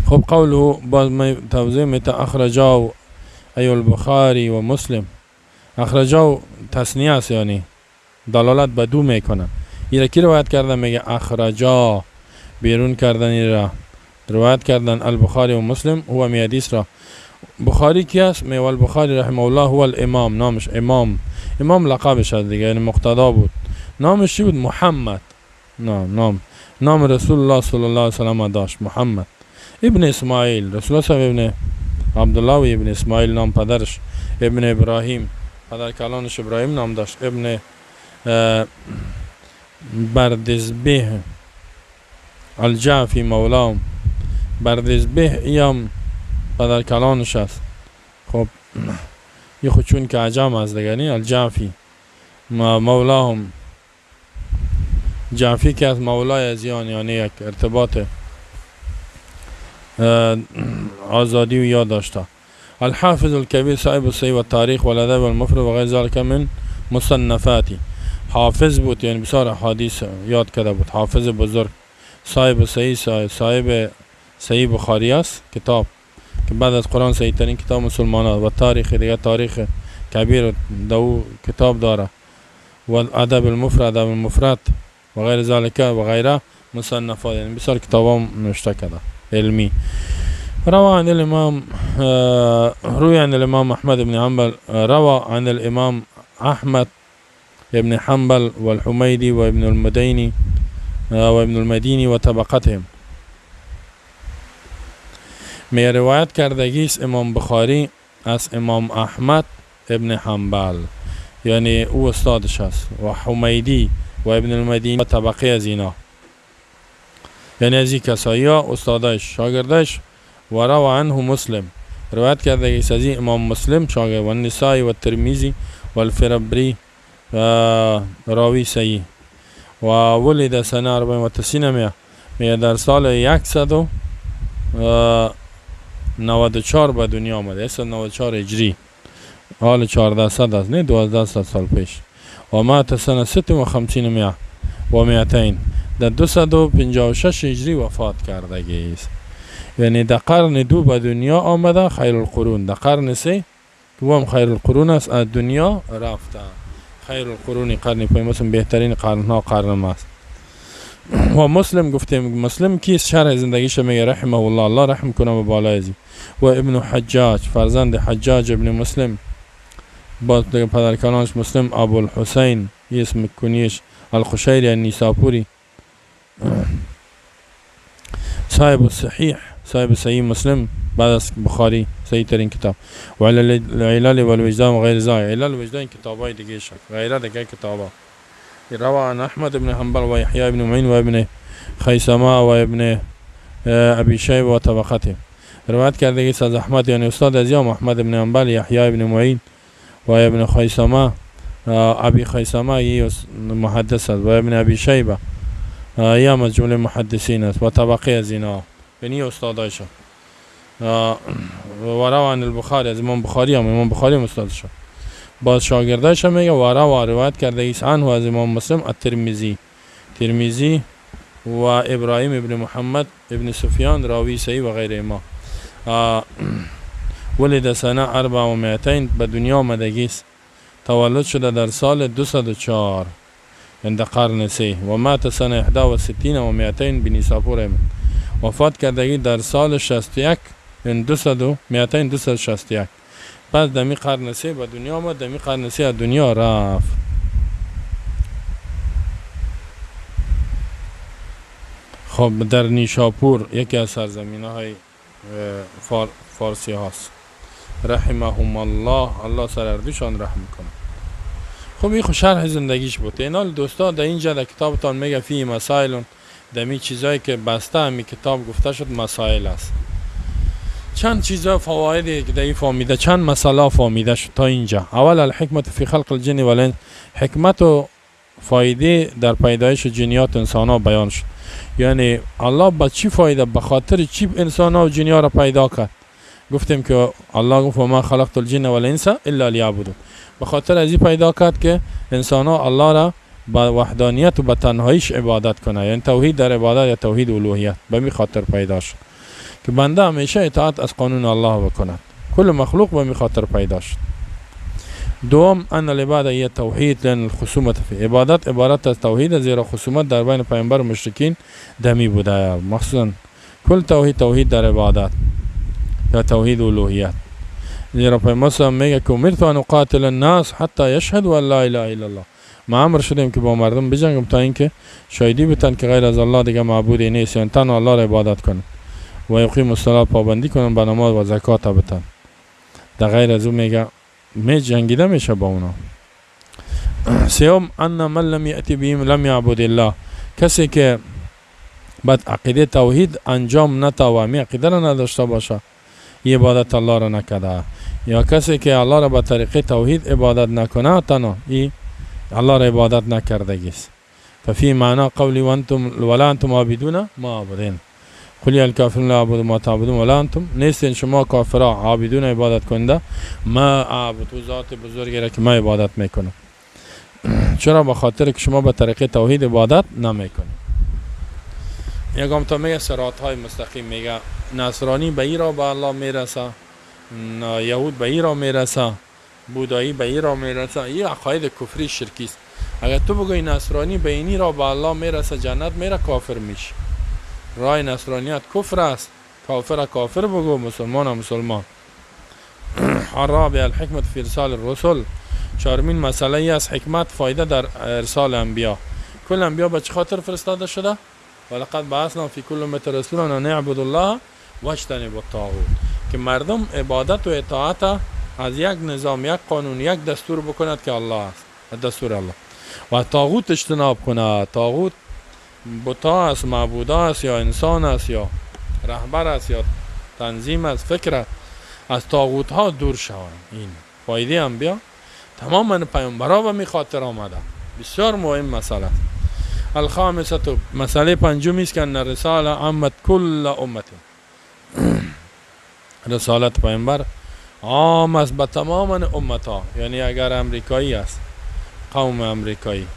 خب، قوله، باز توضیح میته: اخرجاه ای البخاری و مسلم. اخرجاه تثنیه است، یعنی دلالت به دو میکنه. این کی روایت کرده؟ میگه اخرجا، بیرون کردن، این را روایت کردن البخاری و مسلم. هو می حدیث را. بخاری کی است؟ می البخاری رحمه الله هو الامام. نامش امام، امام لقبش است دیگه، یعنی مقتدا بود. نامش چی بود؟ محمد. نام رسول الله صلی الله علیه وسلم داشت، محمد ابن اسماعیل. رسول الله ابن عبدالله و ابن اسماعیل نام پدرش، ابن ابراهیم، پدر کلانش ابراهیم نام داشت، ابن بردزبه الجعفی مولام. بردزبه ایم پدر کلانش است. خب، یه خود چون که عجم است دیگه، نی؟ الجعفی مولاهم. جعفی که از مولای ازیان، یعنی یک ارتباط آزادی و یاد داشته. الحافظ الكبير صاحب الصحيح والتاريخ والادب المفرد و غیر ذلك من مصنفاتی. حافظ بود، یعنی بسیار حدیث یاد کرده بود. حافظ بزرگ، صاحب صحیح، صاحب صحیح بخاری است، کتاب که بعد از قرآن صحیح ترین کتاب مسلمان و تاریخ دیگه، تاریخ کبیر دو کتاب داره، و ادب المفرد، ادب المفرد و غیر ذلك و غیره مصنفات، یعنی بسیار کتاب هم نوشته کرده علمی. روى عن الإمام روي عن الإمام أحمد بن حنبل، روى عن الإمام أحمد بن حنبل والحميدي وابن المديني وابن المديني وطبقتهم. می روایت کردگیست امام بخاری از امام احمد ابن حنبل، یعنی او استادش است، و حمیدی و ابن المدینی و طبقه از اینا، یعنی از این کسایی ها استادش، شاگردش. و روى عنه مسلم، روایت کرده از امام مسلم شاگرد، و النسائی و الترمذی و الفربری راوی صحیح. و ولد سنه 94، میگه در سال 194 به دنیا آمده، 194 هجری، حال 1400 است، نه 1200 سال پیش. و مات سنه 56 مئة و 200، در 256 هجری وفات کردگی است. یعنی در قرن دو به دنیا آمده، خیر القرون، در قرن سه که هم خیر القرون است، از دنیا رفته. خیر القرون قرنی، پیامبر بهترین قرنها قرن ماست. و مسلم گفتیم، مسلم کیست؟ شرح زندگیش میگه: رحمه الله، الله رحم کنه به بالای ازی. و ابن حجاج، فرزند حجاج ابن مسلم، باز دیگه پدر کلانش مسلم، ابو الحسین اسم کنیش، القشیری النیساپوری، صاحب الصحیح، صاحب صحیح مسلم، بعد از بخاری صحیح ترین کتاب. و العلل والوجدان و غیر ذلك. علل وجدان کتاب های دیگه شد، غیره دیگه کتاب ها. روى عن احمد بن حنبل و یحیی بن معین و ابن خیثمه و ابن ابی شیبه و طبقته. روایت کرده که از احمد، یعنی استاد ازیام احمد بن حنبل، یحیی بن معین و ابن خیثمه، ابی خیثمه یه محدث است، و ابن ابی شیبه یا از جمله محدثین است، و طبقه از اینا، یعنی استادایشان. و روى عن البخاری، از امام بخاری هم، امام بخاری استاد شد، باز شاگردایش میگه و روى روایت کرده ایس عنه از امام مسلم الترمذی، ترمذی و ابراهیم ابن محمد ابن سفیان راوی صحیح و غیر ما. ولد سنه 204، به دنیا آمدگی است، تولد شده در سال 204، یعنی در قرن 3. و مات سنه 261 بنیساپور، وفات کردگی در سال 61، یعنی 200 و 200، 261. پس دمی قرن 3 به دنیا آمد، دمی قرن 3 از دنیا رفت. خب در نیشاپور، یکی از سرزمین های فارسی هاست. رحمهم الله، الله سر هردوشان رحم کنه. خب این خو شرح زندگیش بود. اینال دوستا در اینجا در کتابتان میگه فیه مسائل، دمی چیزایی که بسته همی کتاب گفته شد مسائل است. چند چیزا فوایدی که در این فهمیده، چند مسئله فهمیده شد تا اینجا. اول الحکمت فی خلق الجن والانس، حکمت و فایده در پیدایش جنیات انسان ها بیان شد. یعنی الله با چی فایده، به خاطر چی انسان ها و جنیا را پیدا کرد؟ گفتیم که الله گفت و ما خلقت الجن والانس الا لیعبدون. به خاطر از این پیدا کرد که انسان ها الله را با وحدانیت و به تنهاییش عبادت کنه، یعنی توحید در عبادت یا توحید الوهیت. به می خاطر پیدا شد که بنده همیشه اطاعت از قانون الله بکند. کل مخلوق به می خاطر پیدا شد. دوم ان العباده هي توحید لان الخصومت فی، عبادت عبارت از توحید، زیرا خصومت در بین پیامبر و مشرکین دمی بوده. مخصوصا کل توحید، توحید در عبادت یا توحید الوهیت. زیرا پیامبر میگه که امرت ان اقاتل الناس حتی یشهدوا ان لا اله الا الله، ما امر شدیم که با مردم بجنگم تا اینکه شاهدی بتن که غیر از الله دیگه معبودی نیست، یعنی تنها الله را عبادت کنن و یقیم الصلاه، پابندی کنن به نماز و زکات بتن. در غیر از او میگه می جنگیده میشه با اونا. سوم ان من لم یأتی بهم لم یعبد الله، کسی که بعد عقیده توحید انجام نتا و می عقیده را نداشته باشه، یه عبادت الله را نکرده. یا کسی که الله را به طریقه توحید عبادت نکنه، تنها ای الله را عبادت نکردگی است. ففي معنى قولي وانتم ولا انتم عابدون ما اعبد، قل يا الكافرون لا اعبد ما تعبدون ولا انتم، نیستین شما کافرا عابدون عبادت کننده ما اعبد، او ذات بزرگی را که ما عبادت میکنم. چرا؟ به خاطر که شما به طریقه توحید عبادت نمیکنید. یکم تا میگه صراط های مستقیم، میگه نصرانی به ای را به الله میرسه، یهود به ای را میرسه، بودایی به ای را میرسه. این عقاید کفری شرکی است. اگر تو بگوی نصرانی به اینی را به الله میرسه، جنت میره، کافر میشه. راه نصرانیت کفر است. کافر کافر بگو، مسلمان مسلمان. الرابع الحکمت فی ارسال الرسل، چهارمین مسئله از حکمت فایده در ارسال انبیا. کل انبیا به چه خاطر فرستاده شده؟ ولقد بعثنا فی کل امة رسولا ان اعبدوا الله واجتنبوا الطاغوت، که مردم عبادت و اطاعت از یک نظام، یک قانون، یک دستور بکند که الله است، دستور الله، و طاغوت اجتناب کند. طاغوت بتا است، معبودا است، یا انسان است، یا رهبر است، یا تنظیم است، فکر است. از طاغوت ها دور شوند. این فایده انبیا، تمام پیامبرا به می خاطر آمده. بسیار مهم مسئله است. الخامسه، مسئله پنجمی است که ان الرساله عمت کل امت، رسالت پیامبر عام است به تمام امت ها. یعنی اگر امریکایی است، قوم امریکایی،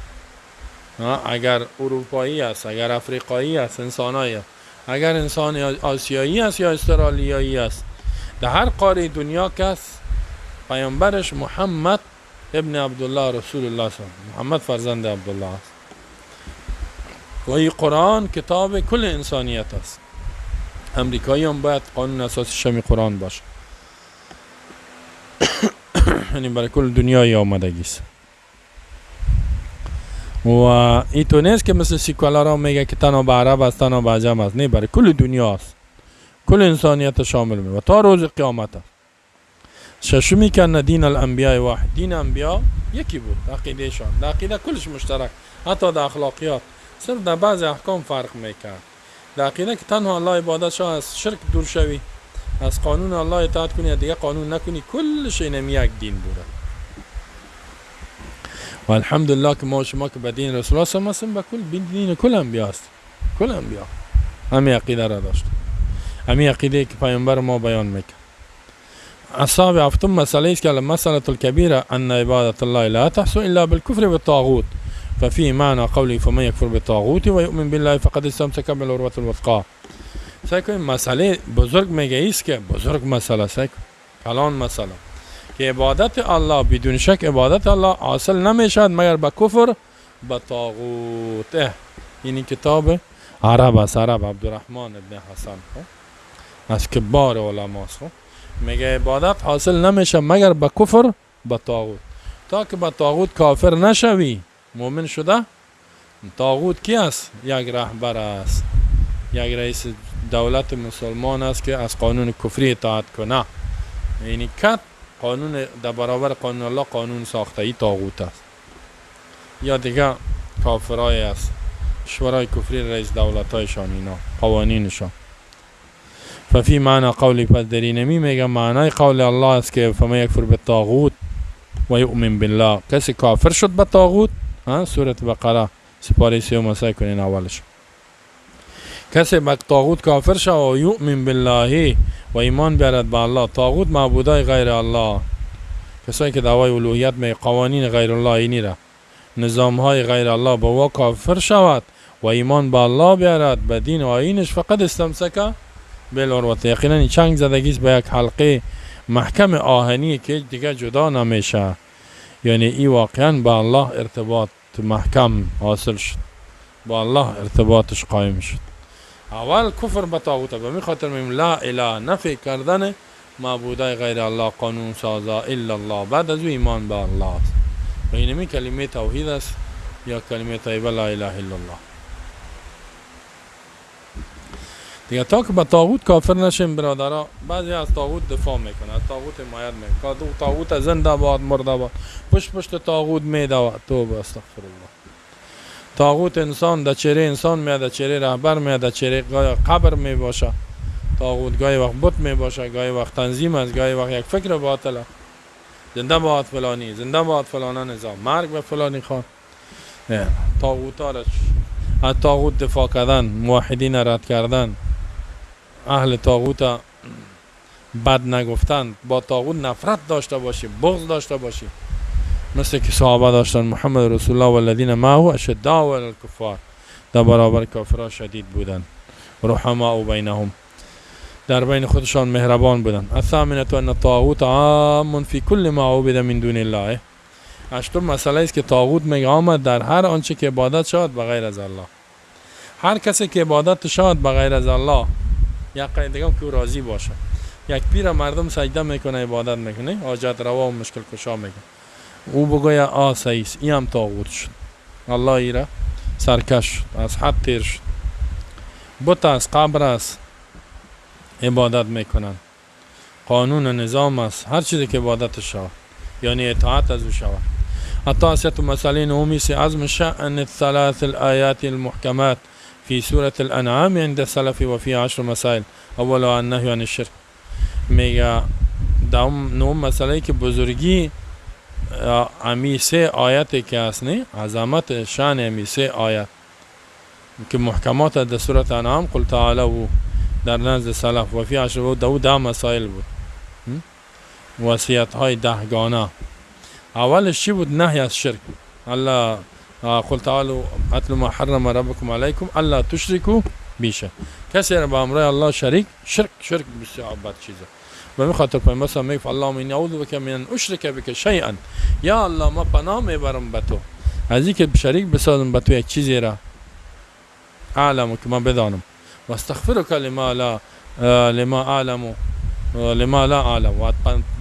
اگر اروپایی است، اگر افریقایی است، انسانایی، اگر انسان آسیایی است یا استرالیایی است، در هر قاره دنیا کس، پیامبرش محمد ابن عبدالله رسول الله است، محمد فرزند عبدالله است و این قرآن کتاب کل انسانیت است. امریکایی هم باید قانون اساسی شمی قرآن باشه، یعنی برای کل دنیای آمدگی است. و این تو نیست که مثل سیکولارا میگه که تنها به عرب است، تنها به عجم است. نه، برای کل دنیا است، کل انسانیت شامل می و تا روز قیامت است. ششمی که ان دین الانبیاء واحد، دین انبیا یکی بود، عقیدهشان در عقیده کلش مشترک، حتی در اخلاقیات، صرف در بعض احکام فرق میکرد. در عقیده که تنها الله عبادت شاه، از شرک دور شوی، از قانون الله اطاعت کنی، دیگه قانون نکنی، کلش اینم یک دین بوده. و الحمدلله که ما شما که به دین رسول الله هستیم، به کل دین کل انبیا است. کل انبیا همین عقیده را داشت. همین عقیده که پیامبر ما بیان میکنه. السابع هفتم مسئله است که المسألة الكبيرة أن عبادة الله لا تحصل إلا بالكفر بالطاغوت، ففي معنى قوله فمن يكفر بالطاغوت ويؤمن بالله فقد استمسك بالعروة الوثقى. سیل کنید، مسئله بزرگ میگه است که بزرگ مسئله، سیل کن، کلان مسئله که عبادت الله، بدون شک عبادت الله حاصل نمیشد مگر به کفر به طاغوت. این کتاب عرب است، عرب عبدالرحمن ابن حسن، خب؟ از کبار علماست. خب، میگه عبادت حاصل نمیشه مگر به کفر به طاغوت. تا که به طاغوت کافر نشوی، مؤمن شده. طاغوت کی است؟ یک رهبر است، یک رئیس دولت مسلمان است که از قانون کفری اطاعت کنه، یعنی کت قانون در برابر قانون الله قانون ساخته، ای طاغوت است. یا دیگه کافرای است، کشورهای کفری، رئیس دولت هایشان، اینا قوانینشان. ففي معنى قوله، پس در اینمی میگه معنای قول الله است که فمن يكفر بالطاغوت ويؤمن بالله، کسی کافر شد به طاغوت، ها، سورة بقره سپاره 30 سیل کنین اولش، کسی به طاغوت کافر شد و يؤمن بالله و ایمان بیارد به الله. طاغوت معبودای غیر الله، کسایی که دعوای الوهیت می، قوانین غیر الله، اینی را نظام های غیر الله، با او کافر شود و ایمان به الله بیارد، به دین و آیینش، فقد استمسك بالعروة، یقینا چنگ زدگی است به یک حلقه محکم آهنی که دیگه جدا نمیشه. یعنی ای واقعا با الله ارتباط محکم حاصل شد، با الله ارتباطش قایم شد. اول کفر به طاغوت. به می خاطر میم لا اله نفی کردن معبودای غیر الله، قانون سازا، الا الله، بعد از او ایمان به الله است و اینمی کلمه توحید است یا کلمه طیبه لا اله الا الله. دیگه تا که به طاغوت کافر نشیم برادرها، بعضی از طاغوت دفاع میکنه، از طاغوت حمایت میکنه، طاغوت زنده باد مرده باد، پشت پشت طاغوت میدود. توبه، استغفر الله. طاغوت انسان در چهره انسان میاد، در چهره رهبر میاد، در چهره قبر می باشه. طاغوت گاهی وقت بت می باشه، گاهی وقت تنظیم است، گاهی وقت یک فکر باطل است. زنده باد فلانی، زنده باد فلانه نظام، مرگ به فلانی خان. طاغوت را از طاغوت دفاع کردن، موحدین رد کردن، اهل طاغوت بد نگفتن، با طاغوت نفرت داشته باشی، بغض داشته باشی، مثل که صحابه داشتن. محمد رسول الله والذین معه اشداء علی الکفار، در برابر کافرها شدید بودن، رحماء بینهم، در بین خودشان مهربان بودن. الثامنة ان الطاغوت عام في كل ما عبد من دون الله. هشتم مسئله است که طاغوت میگه آمد در هر آنچه که عبادت شود به غیر از الله. هر کسی که عبادت شود به غیر از الله، یک قید دیگه که راضی باشه. یک پیر مردم سجده میکنه، عبادت میکنه، حاجت روا و مشکل کشا میکنه، او بگویا آ صحیح، این هم طاغوت شد. الله ایره سرکش شد، از حد تیر شد. بت است، قبر است، عبادت میکنن، قانون و نظام است، هر چیزی که عبادت شود، یعنی اطاعت از او شود. التاسعة مسئله نهمی عظم شأن الثلاث الآيات المحكمات في سورة الأنعام عند السلف، وفي 10 مسائل، أولها النهي عن الشرك. میگه دهم نهم مسئله که بزرگی امی سه آیت که هست، نه، عظمت شان امی سه آیت که محکمات در سورة انعام، قل تعالوا، در نزد سلف و فی عشر بود، دو 10 مسائل بود، وصیت های دهگانه. اولش چی بود؟ نهی از شرک. الله قل تعالوا اتل ما حرم ربكم عليكم الا تشركوا به شيئا. کسی را به امر الله شریک، شرک، شرک بسیار بد چیزه. به می خاطر پیامبر صلی الله علیه و اللهم انی اعوذ بک من ان اشرک بک شیئا، یا الله ما پناه میبرم به تو از اینکه شریک بسازم به تو یک چیزی را اعلم که من بدانم، و استغفرک لما لا لما اعلم لما لا اعلم، و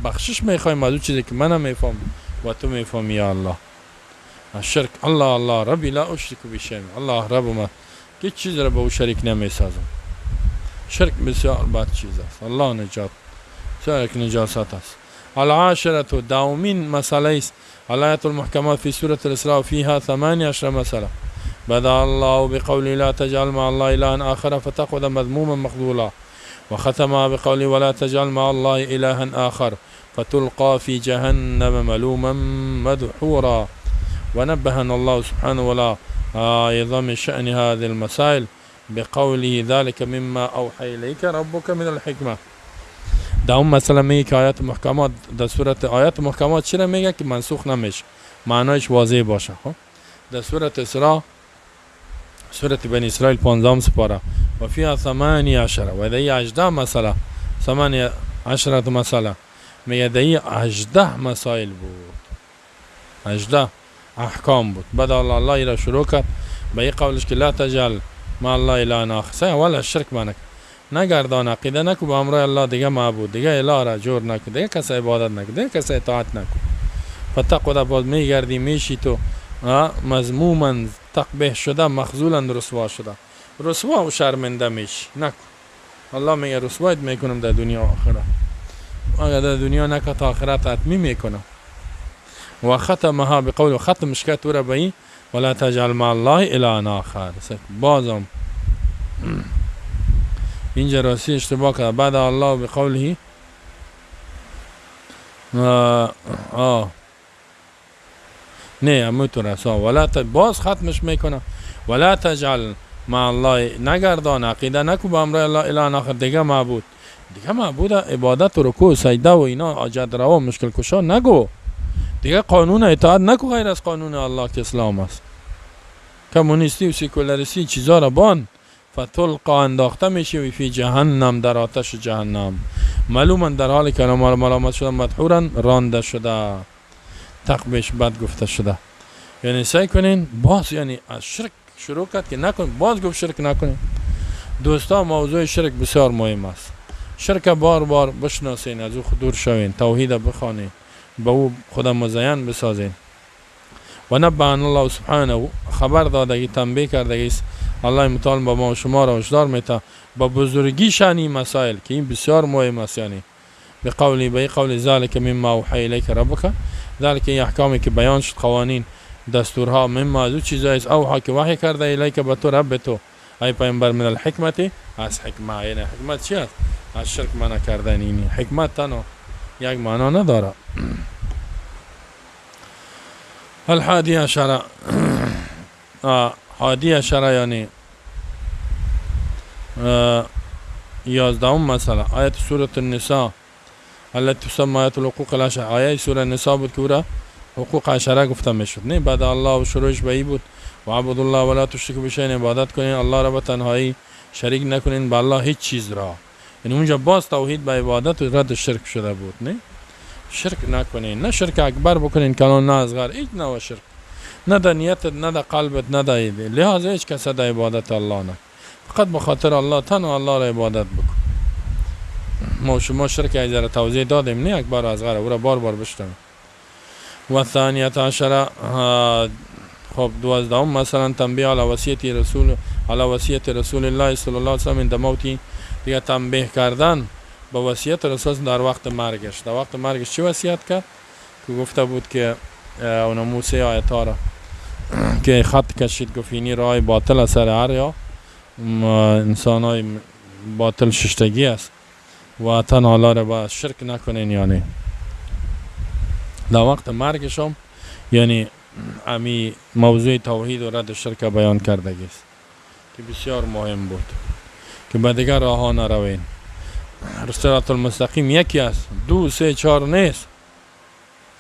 بخشش میخوایم از اون چیزی که من نمیفهم و تو میفهمی یا الله. الشرک الله الله ربي لا اشرك به شيء، الله رب ما هیچ چیز را به او شریک نمیسازم. شرک بسیار بد چیز است، الله نجات، بسیار یک نجاست است. العاشرة دهمین مسئله است الآيات المحكمات في سورة الإسراء فيها 18 مسألة. بدأ الله بقوله لا تجعل مع الله إلها آخر فتقعد مذموما مخذولا، وختمها بقوله ولا تجعل مع الله إلها آخر فتلقى في جهنم ملوما مدحورا. ونبهنا الله سبحانه وتعالى عظم شأن هذه المسائل. بقوله ذلك مما اوحى الیک ربک من الحکمه. در اون مسئله میگه که آیات محکمات در صورت آیات محکمات چرا میگه که منسوخ نمیشه، معنایش واضح باشه. خب در سورت اسراء، سورت بنی اسرائیل 15 سپاره، و فیها 18 و در 18 مسئله، 18 مسئله، میگه در 18 مسائل بود، 18 احکام بود. بعد الله را شروع کرد به این قولش که لا تجعل مع الله اله آخر. اول شرک منک نگردان، عقیده نکو به امر الله دیگه معبود، دیگه اله را جور نکو، دیگه کس عبادت نکو، دیگه کس اطاعت نکو. فتقعد باز میگردی میشی تو مذموما تقبیح شده، مخذولا رسوا شده، رسوا و شرمنده میشی. نکو، الله میگه رسوایت میکنم در دنیا و آخرت، اگر در دنیا نکه تا آخرت حتمی میکنم. و ختمها بقول، ختمش کرد او را به این ولا تجعل مع الله اله آخر. بازم اینجا راستی اشتباه کرد. بعد الله بقوله نه همونطور است. ولا باز ختمش میکنه ولا تجعل مع الله، نگردان عقیده نکو به امر الله اله آخر، دیگه معبود، دیگه معبود عبادت و رکوع و سجده و اینا حاجت روا مشکل کشا نگو، دیگه قانون اطاعت نکو غیر از قانون الله که اسلام است. کمونیستی و سیکولاریستی چیزا را بان. فتلقا انداخته میشی فی جهنم، در آتش جهنم، معلوما در حال که ملامت شده، مدحورا رانده شده، تقبیش بد گفته شده. یعنی سعی کنین باز، یعنی از شرک شروع کرد که نکن، باز گفت شرک نکنین. دوستا موضوع شرک بسیار مهم است. شرک بار بار بشناسین، از او دور شوین، توحید بخوانین، به او خدا مزین بسازین. و نبهنا الله سبحانه، خبر دادگی، تنبیه کردگی است. الله متعال با ما و شما را هشدار میته با بزرگی شأن مسائل که این بسیار مهم است. یعنی به قولی، به قول ذلك مما اوحى الیک ربک، ذلك این احکامی که بیان شد، قوانین، دستورها، مما از او چیزایی است، اوحى که وحی کرده، الیک به تو، رب تو ای پیامبر، من الحکمت از حکمه. یعنی حکمت چی است؟ از شرک منع کردن. اینی حکمت تنها یک معنا نداره. الحادی عشره، حادی عشره یعنی 11 مسئله، آیت سورة النساء التي تسمى آیت الحقوق العشره. آیه سوره النساء بود که او را حقوق عشره گفته میشد. نه بعد الله و شروعش به ای بود و عبد الله ولا تشرکوا به شیء، عبادت کنین الله را به تنهایی، شریک نکنین به الله هیچ چیز را. یعنی اونجا باز توحید به عبادت و رد شرک شده بود. نه شرک نکنین، نه شرک اکبر بکنین کلان، نه اصغر، هیچ نوع شرک، نه در نیتت، نه در قلبت، نه در ایده. لحاظ هیچ کس در عبادت الله نه، فقط به خاطر الله تنها الله را عبادت بکن. ما شما شرک ایزه توضیح دادیم، نه اکبر و اصغر، او را بار بار بشتم. و ثانیه عشره، خب 12 مثلا تنبیه علی وصیت رسول، علی وصیت رسول الله صلی الله علیه وسلم عند موتی. دیگه تنبیه کردن به وصیت رسول در وقت مرگش. در وقت مرگش چی وصیت کرد؟ که گفته بود که اونمو سه آیت را که خط کشید، گفت اینی راه باطل سر هر یا انسان های باطل ششتگی است و تنها الله را با شرک نکنین. یعنی در وقت مرگشم یعنی امی موضوع توحید و رد شرک بیان کردگی است که بسیار مهم بود که به دیگر راه ها نروین. صراط المستقیم یکی است، دو سه چهار نیست،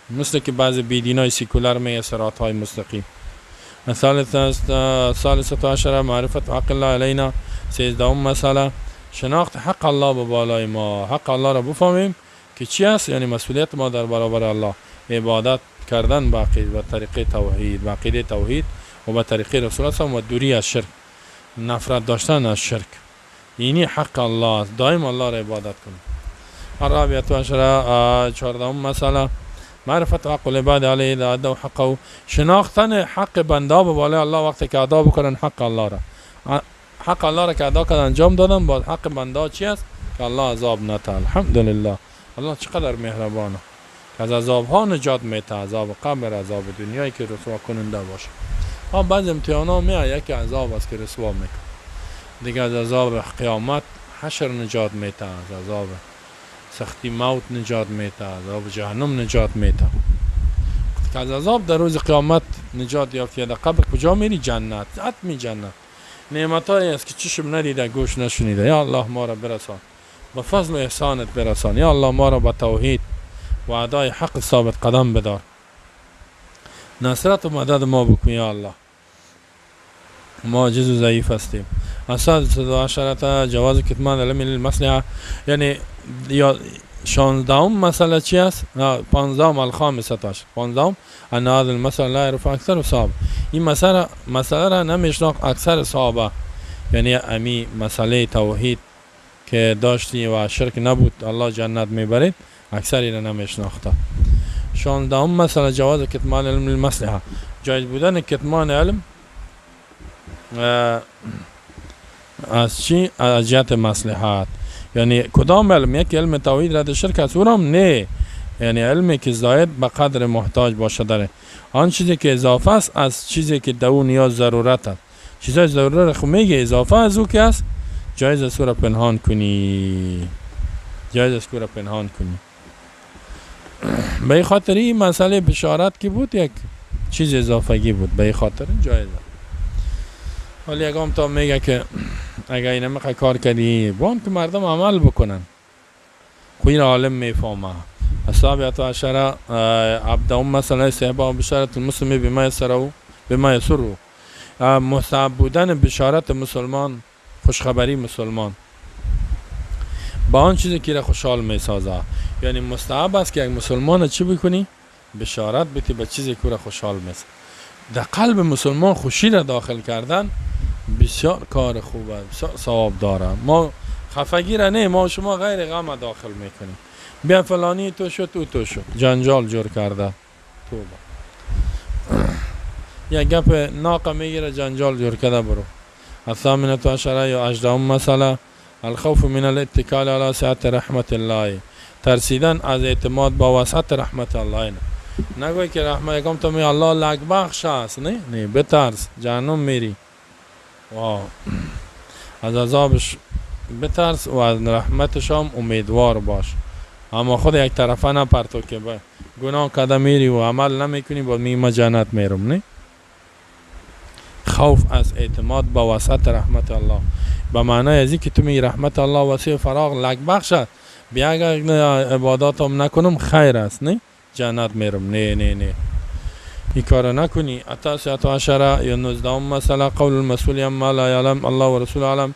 مثل که بعضی بیدینای سیکولر میگه صراط های مستقیم. الثالثة عشرة معرفت حق الله علینا. 13 مسئله شناخت حق الله به بالای ما. حق الله را بفهمیم که چی است، یعنی مسئولیت ما در برابر الله، عبادت کردن به عقیده، به طریقه توحید، به عقیده توحید و به طریقه رسول الله و دوری از شرک، نفرت داشتن از شرک. اینی حق الله است، دائم الله را عبادت کنیم. الرابعة عشرة، 14 مسئله معرفت حق العباد علیه اذا ادوا حقه. شناختن حق بنده به بالای الله وقتی که ادا بکنن حق الله را، حق الله را که ادا کردن، انجام دادن، باز حق بنده چی است؟ که الله عذاب نته. الحمدلله الله چقدر مهربانه که از عذاب ها نجات میته، عذاب قبر، عذاب دنیایی که رسوا کننده باشه. ها بعض امتحان ها میاد، یکی عذاب است که رسوا میکنه، دیگه از عذاب قیامت حشر نجات میته، از عذاب سختی موت نجات میته، عذاب جهنم نجات میته. که از عذاب در روز قیامت نجات یافتی در قبر کجا میری؟ جنت، حتمی جنت. نعمتایی است که چشم ندیده، گوش نشنیده. یا الله ما را برسان، به فضل و احسانت برسان. یا الله ما را به توحید و ادای حق ثابت قدم بدار، نصرت و مدد ما بکن. یا الله ما عاجز و ضعیف هستیم. السادسة عشرة جواز کتمان العلم للمصلحة. یعنی یا 16 مسئله چی است؟ 15، الخامسة عشر، 15، ان هذا المسألة لا يعرف اکثر صحابه. این مسئله را نمیشناخت اکثر صحابه. یعنی امی مسئله توحید که داشتی و شرک نبود، الله جنت میبرید، اکثری را نمیشناخته. 16 مسئله جواز کتمان علم للمصلحة، جایز بودن کتمان علم از چی؟ از جهت مصلحت. یعنی کدام علم؟ یک علم توحید، رد شرک است، اونم نه، یعنی علمی که زاید به قدر محتاج باشه داره. آن چیزی که اضافه است از چیزی که دو نیاز ضرورت است، چیزای ضرورت خو میگه، اضافه از او که است، جایز است را پنهان کنی، جایز است را پنهان کنی. به خاطر این مسئله بشارت که بود، یک چیز اضافگی بود، به خاطر جایز است. ولی یگام تا میگه که اگر اینه کار کردی بان که مردم عمل بکنن، خو این عالم میفهمه. السابعة عشرة، هفدهم مسئله، استحباب بشارة المسلم بما يسره بما يسره. مستحب بودن بشارت مسلمان، خوشخبری مسلمان با آن چیزی که را خوشحال می سازه. یعنی مستحب است که یک مسلمان چی بکنی؟ بشارت بتی به چیزی که را خوشحال می. در قلب مسلمان خوشی را داخل کردن بسیار کار خوب است، بسیار ثواب داره. ما خفگی را نه، ما شما غیر غم داخل میکنیم. بیا فلانی تو شد، او تو شد، جنجال جور کرده. توبه، یک گپ ناقه میگیره، جنجال جور کرده برو. الثامنة عشرة یا 18 مسئله، الخوف من الاتکال على سعة رحمة الله. ترسیدن از اعتماد با وسعت رحمت الله. نگوی که رحمت یکم تو می الله لک بخش است. نه نه، بترس، جهنم میری. واو، از عذابش بترس و از رحمتش هم امیدوار باش، اما خود یک طرفه نپرتو که به گناه کده میری و عمل نمیکنی، با می ما جنت میرم. نه، خوف از اعتماد با وسعت رحمت الله به معنای از که تو می رحمت الله وسیع، فراغ، لک بخش است، بیا اگر عباداتم نکنم خیر است، نه جنت میرم. نه نه نه، این کار نکنی. التاسعة عشرة یا 19 مسئله، قول المسئول عما لا يعلم الله ورسوله اعلم.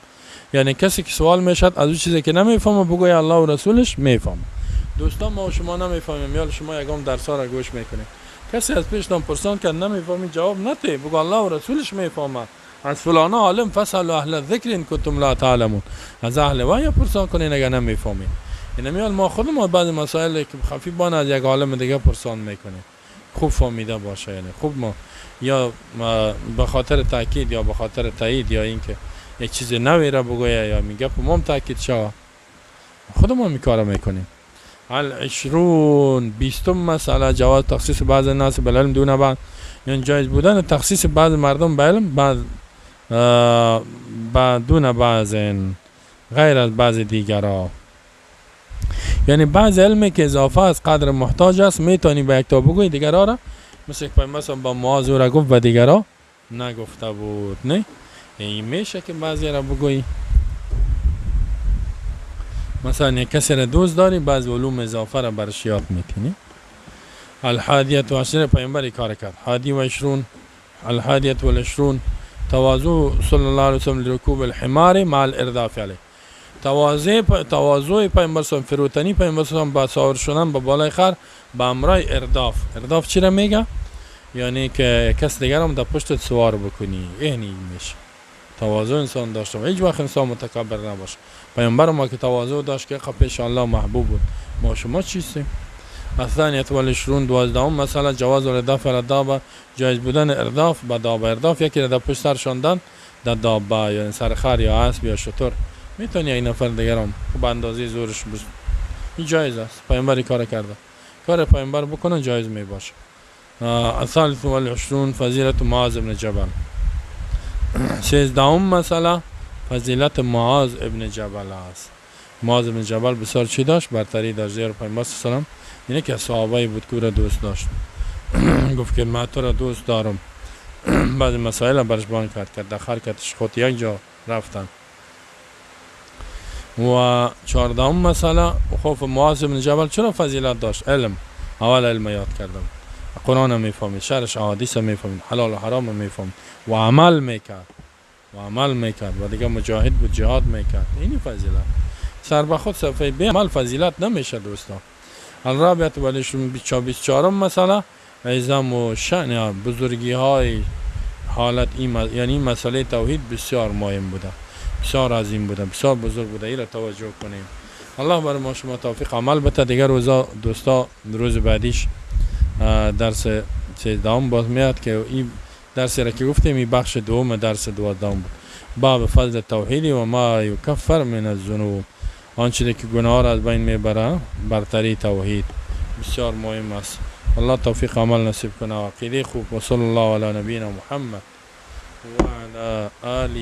یعنی کسی که سوال میشد از اون چیزی که نمیفهمه، بگوی الله و رسولش میفهمه. دوستان، ما و شما نمیفهمیم. یا شما یگام درس را گوش میکنیم، کسی از پیشتان پرسان که نمیفهمی، جواب نده، بگو الله و رسولش میفهمه، از فلان عالم. فاسألوا اهل الذکر ان کنتم لا تعلمون. از اهل وحی پرسان کنین اگر نمیفهمین. یعنی ما خود ما بعضی مسائل که خفی بان، از یک عالم دیگه پرسان میکنیم، خوب فهمیده باشه. یعنی خوب ما یا به خاطر تاکید یا به خاطر تایید یا اینکه یک چیز نوی را بگویه یا میگه ما هم تاکید شوه، خود ما می کار میکنیم. العشرون، 20 مسئله، جواز تخصیص بعض الناس بالعلم دون بعض. یعنی جایز بودن تخصیص بعض مردم به علم بعض دون بعض، غیر از بعض دیگرا. یعنی بعض علمی که اضافه از قدر محتاج است، میتونی به یک تا بگوی، دیگرا را، مثل که مثلا با معاذ را گفت و دیگرا نگفته بود. نه، این میشه که بعضی را بگویی. مثلا یک کسی را دوست داری، بعض علوم اضافه را برش یاد میتونی. الحادية عشرة، پیامبر کار کرد. حادی و عشرون، الحادية والعشرون، تواضع صلى الله عليه وسلم لركوب الحمار مع الارداف عليه. تواضع پیامبر صلی، فروتنی پیامبر صلی با سوار شدن با بالای خر با امرای ارداف. ارداف چی را میگه؟ یعنی که کس دیگر هم در پشت سوار بکنی. اینی میشه تواضع انسان داشته. هیچ وقت انسان متکبر نباشه. پیامبر ما که تواضع داشت که پیش الله محبوب بود، ما شما چیستیم؟ الثانية والعشرون، 12 مسئله، جواز الارداف على الدابة. جایز بودن ارداف به دابه. ارداف یکی را در پشت سر شاندن در دابه، یا سر خر یا اسب یا شتر. میتونی یک نفر دیگر هم به اندازه زورش بس، این جایز است. پیامبر کار کرده، کار پیامبر بکنه جایز می باشه. الثالث والعشرون، فضیلة معاذ بن جبل. 13 مسئله فضیلت معاذ ابن جبل است. معاذ ابن جبل بسیار چی داشت؟ برتری داشت. زیر پیامبر صلی الله اینه که صحابه بود که را دوست داشت. گفت که من تو را دوست دارم. بعضی مسائل برش بیان کرد که دخل کتش خود یک جا رفتن. و 14 مسئله، خوف معاذ بن جبل چرا فضیلت داشت؟ علم، اول علم یاد کردم، قرآن میفهمید، شرحش، احادیث میفهمید، حلال و حرام میفهمید و عمل میکرد و عمل میکرد و دیگه مجاهد بود، جهاد میکرد. اینی فضیلت سر به خود صفحه بی عمل فضیلت نمیشه دوستا. الرابعة والعشرون، 24 مسئله، عظم شأن، بزرگی های حالت این، یعنی مسئله توحید بسیار مهم بوده، بسیار عظیم بوده، بسیار بزرگ بوده. این را توجه کنیم. الله بر ما شما توفیق عمل بده. دیگر روزا دوستا، روز بعدیش درس 13 باز میاد که این درسی را که گفتیم، این بخش دوم درس 12 بود. باب فضل توحید و ما یکفر من الذنوب، آنچه که گناه را از بین میبره، برتری توحید بسیار مهم است. الله توفیق عمل نصیب کنه و عقیده خوب. و صلی الله علی نبینا محمد و علی آله.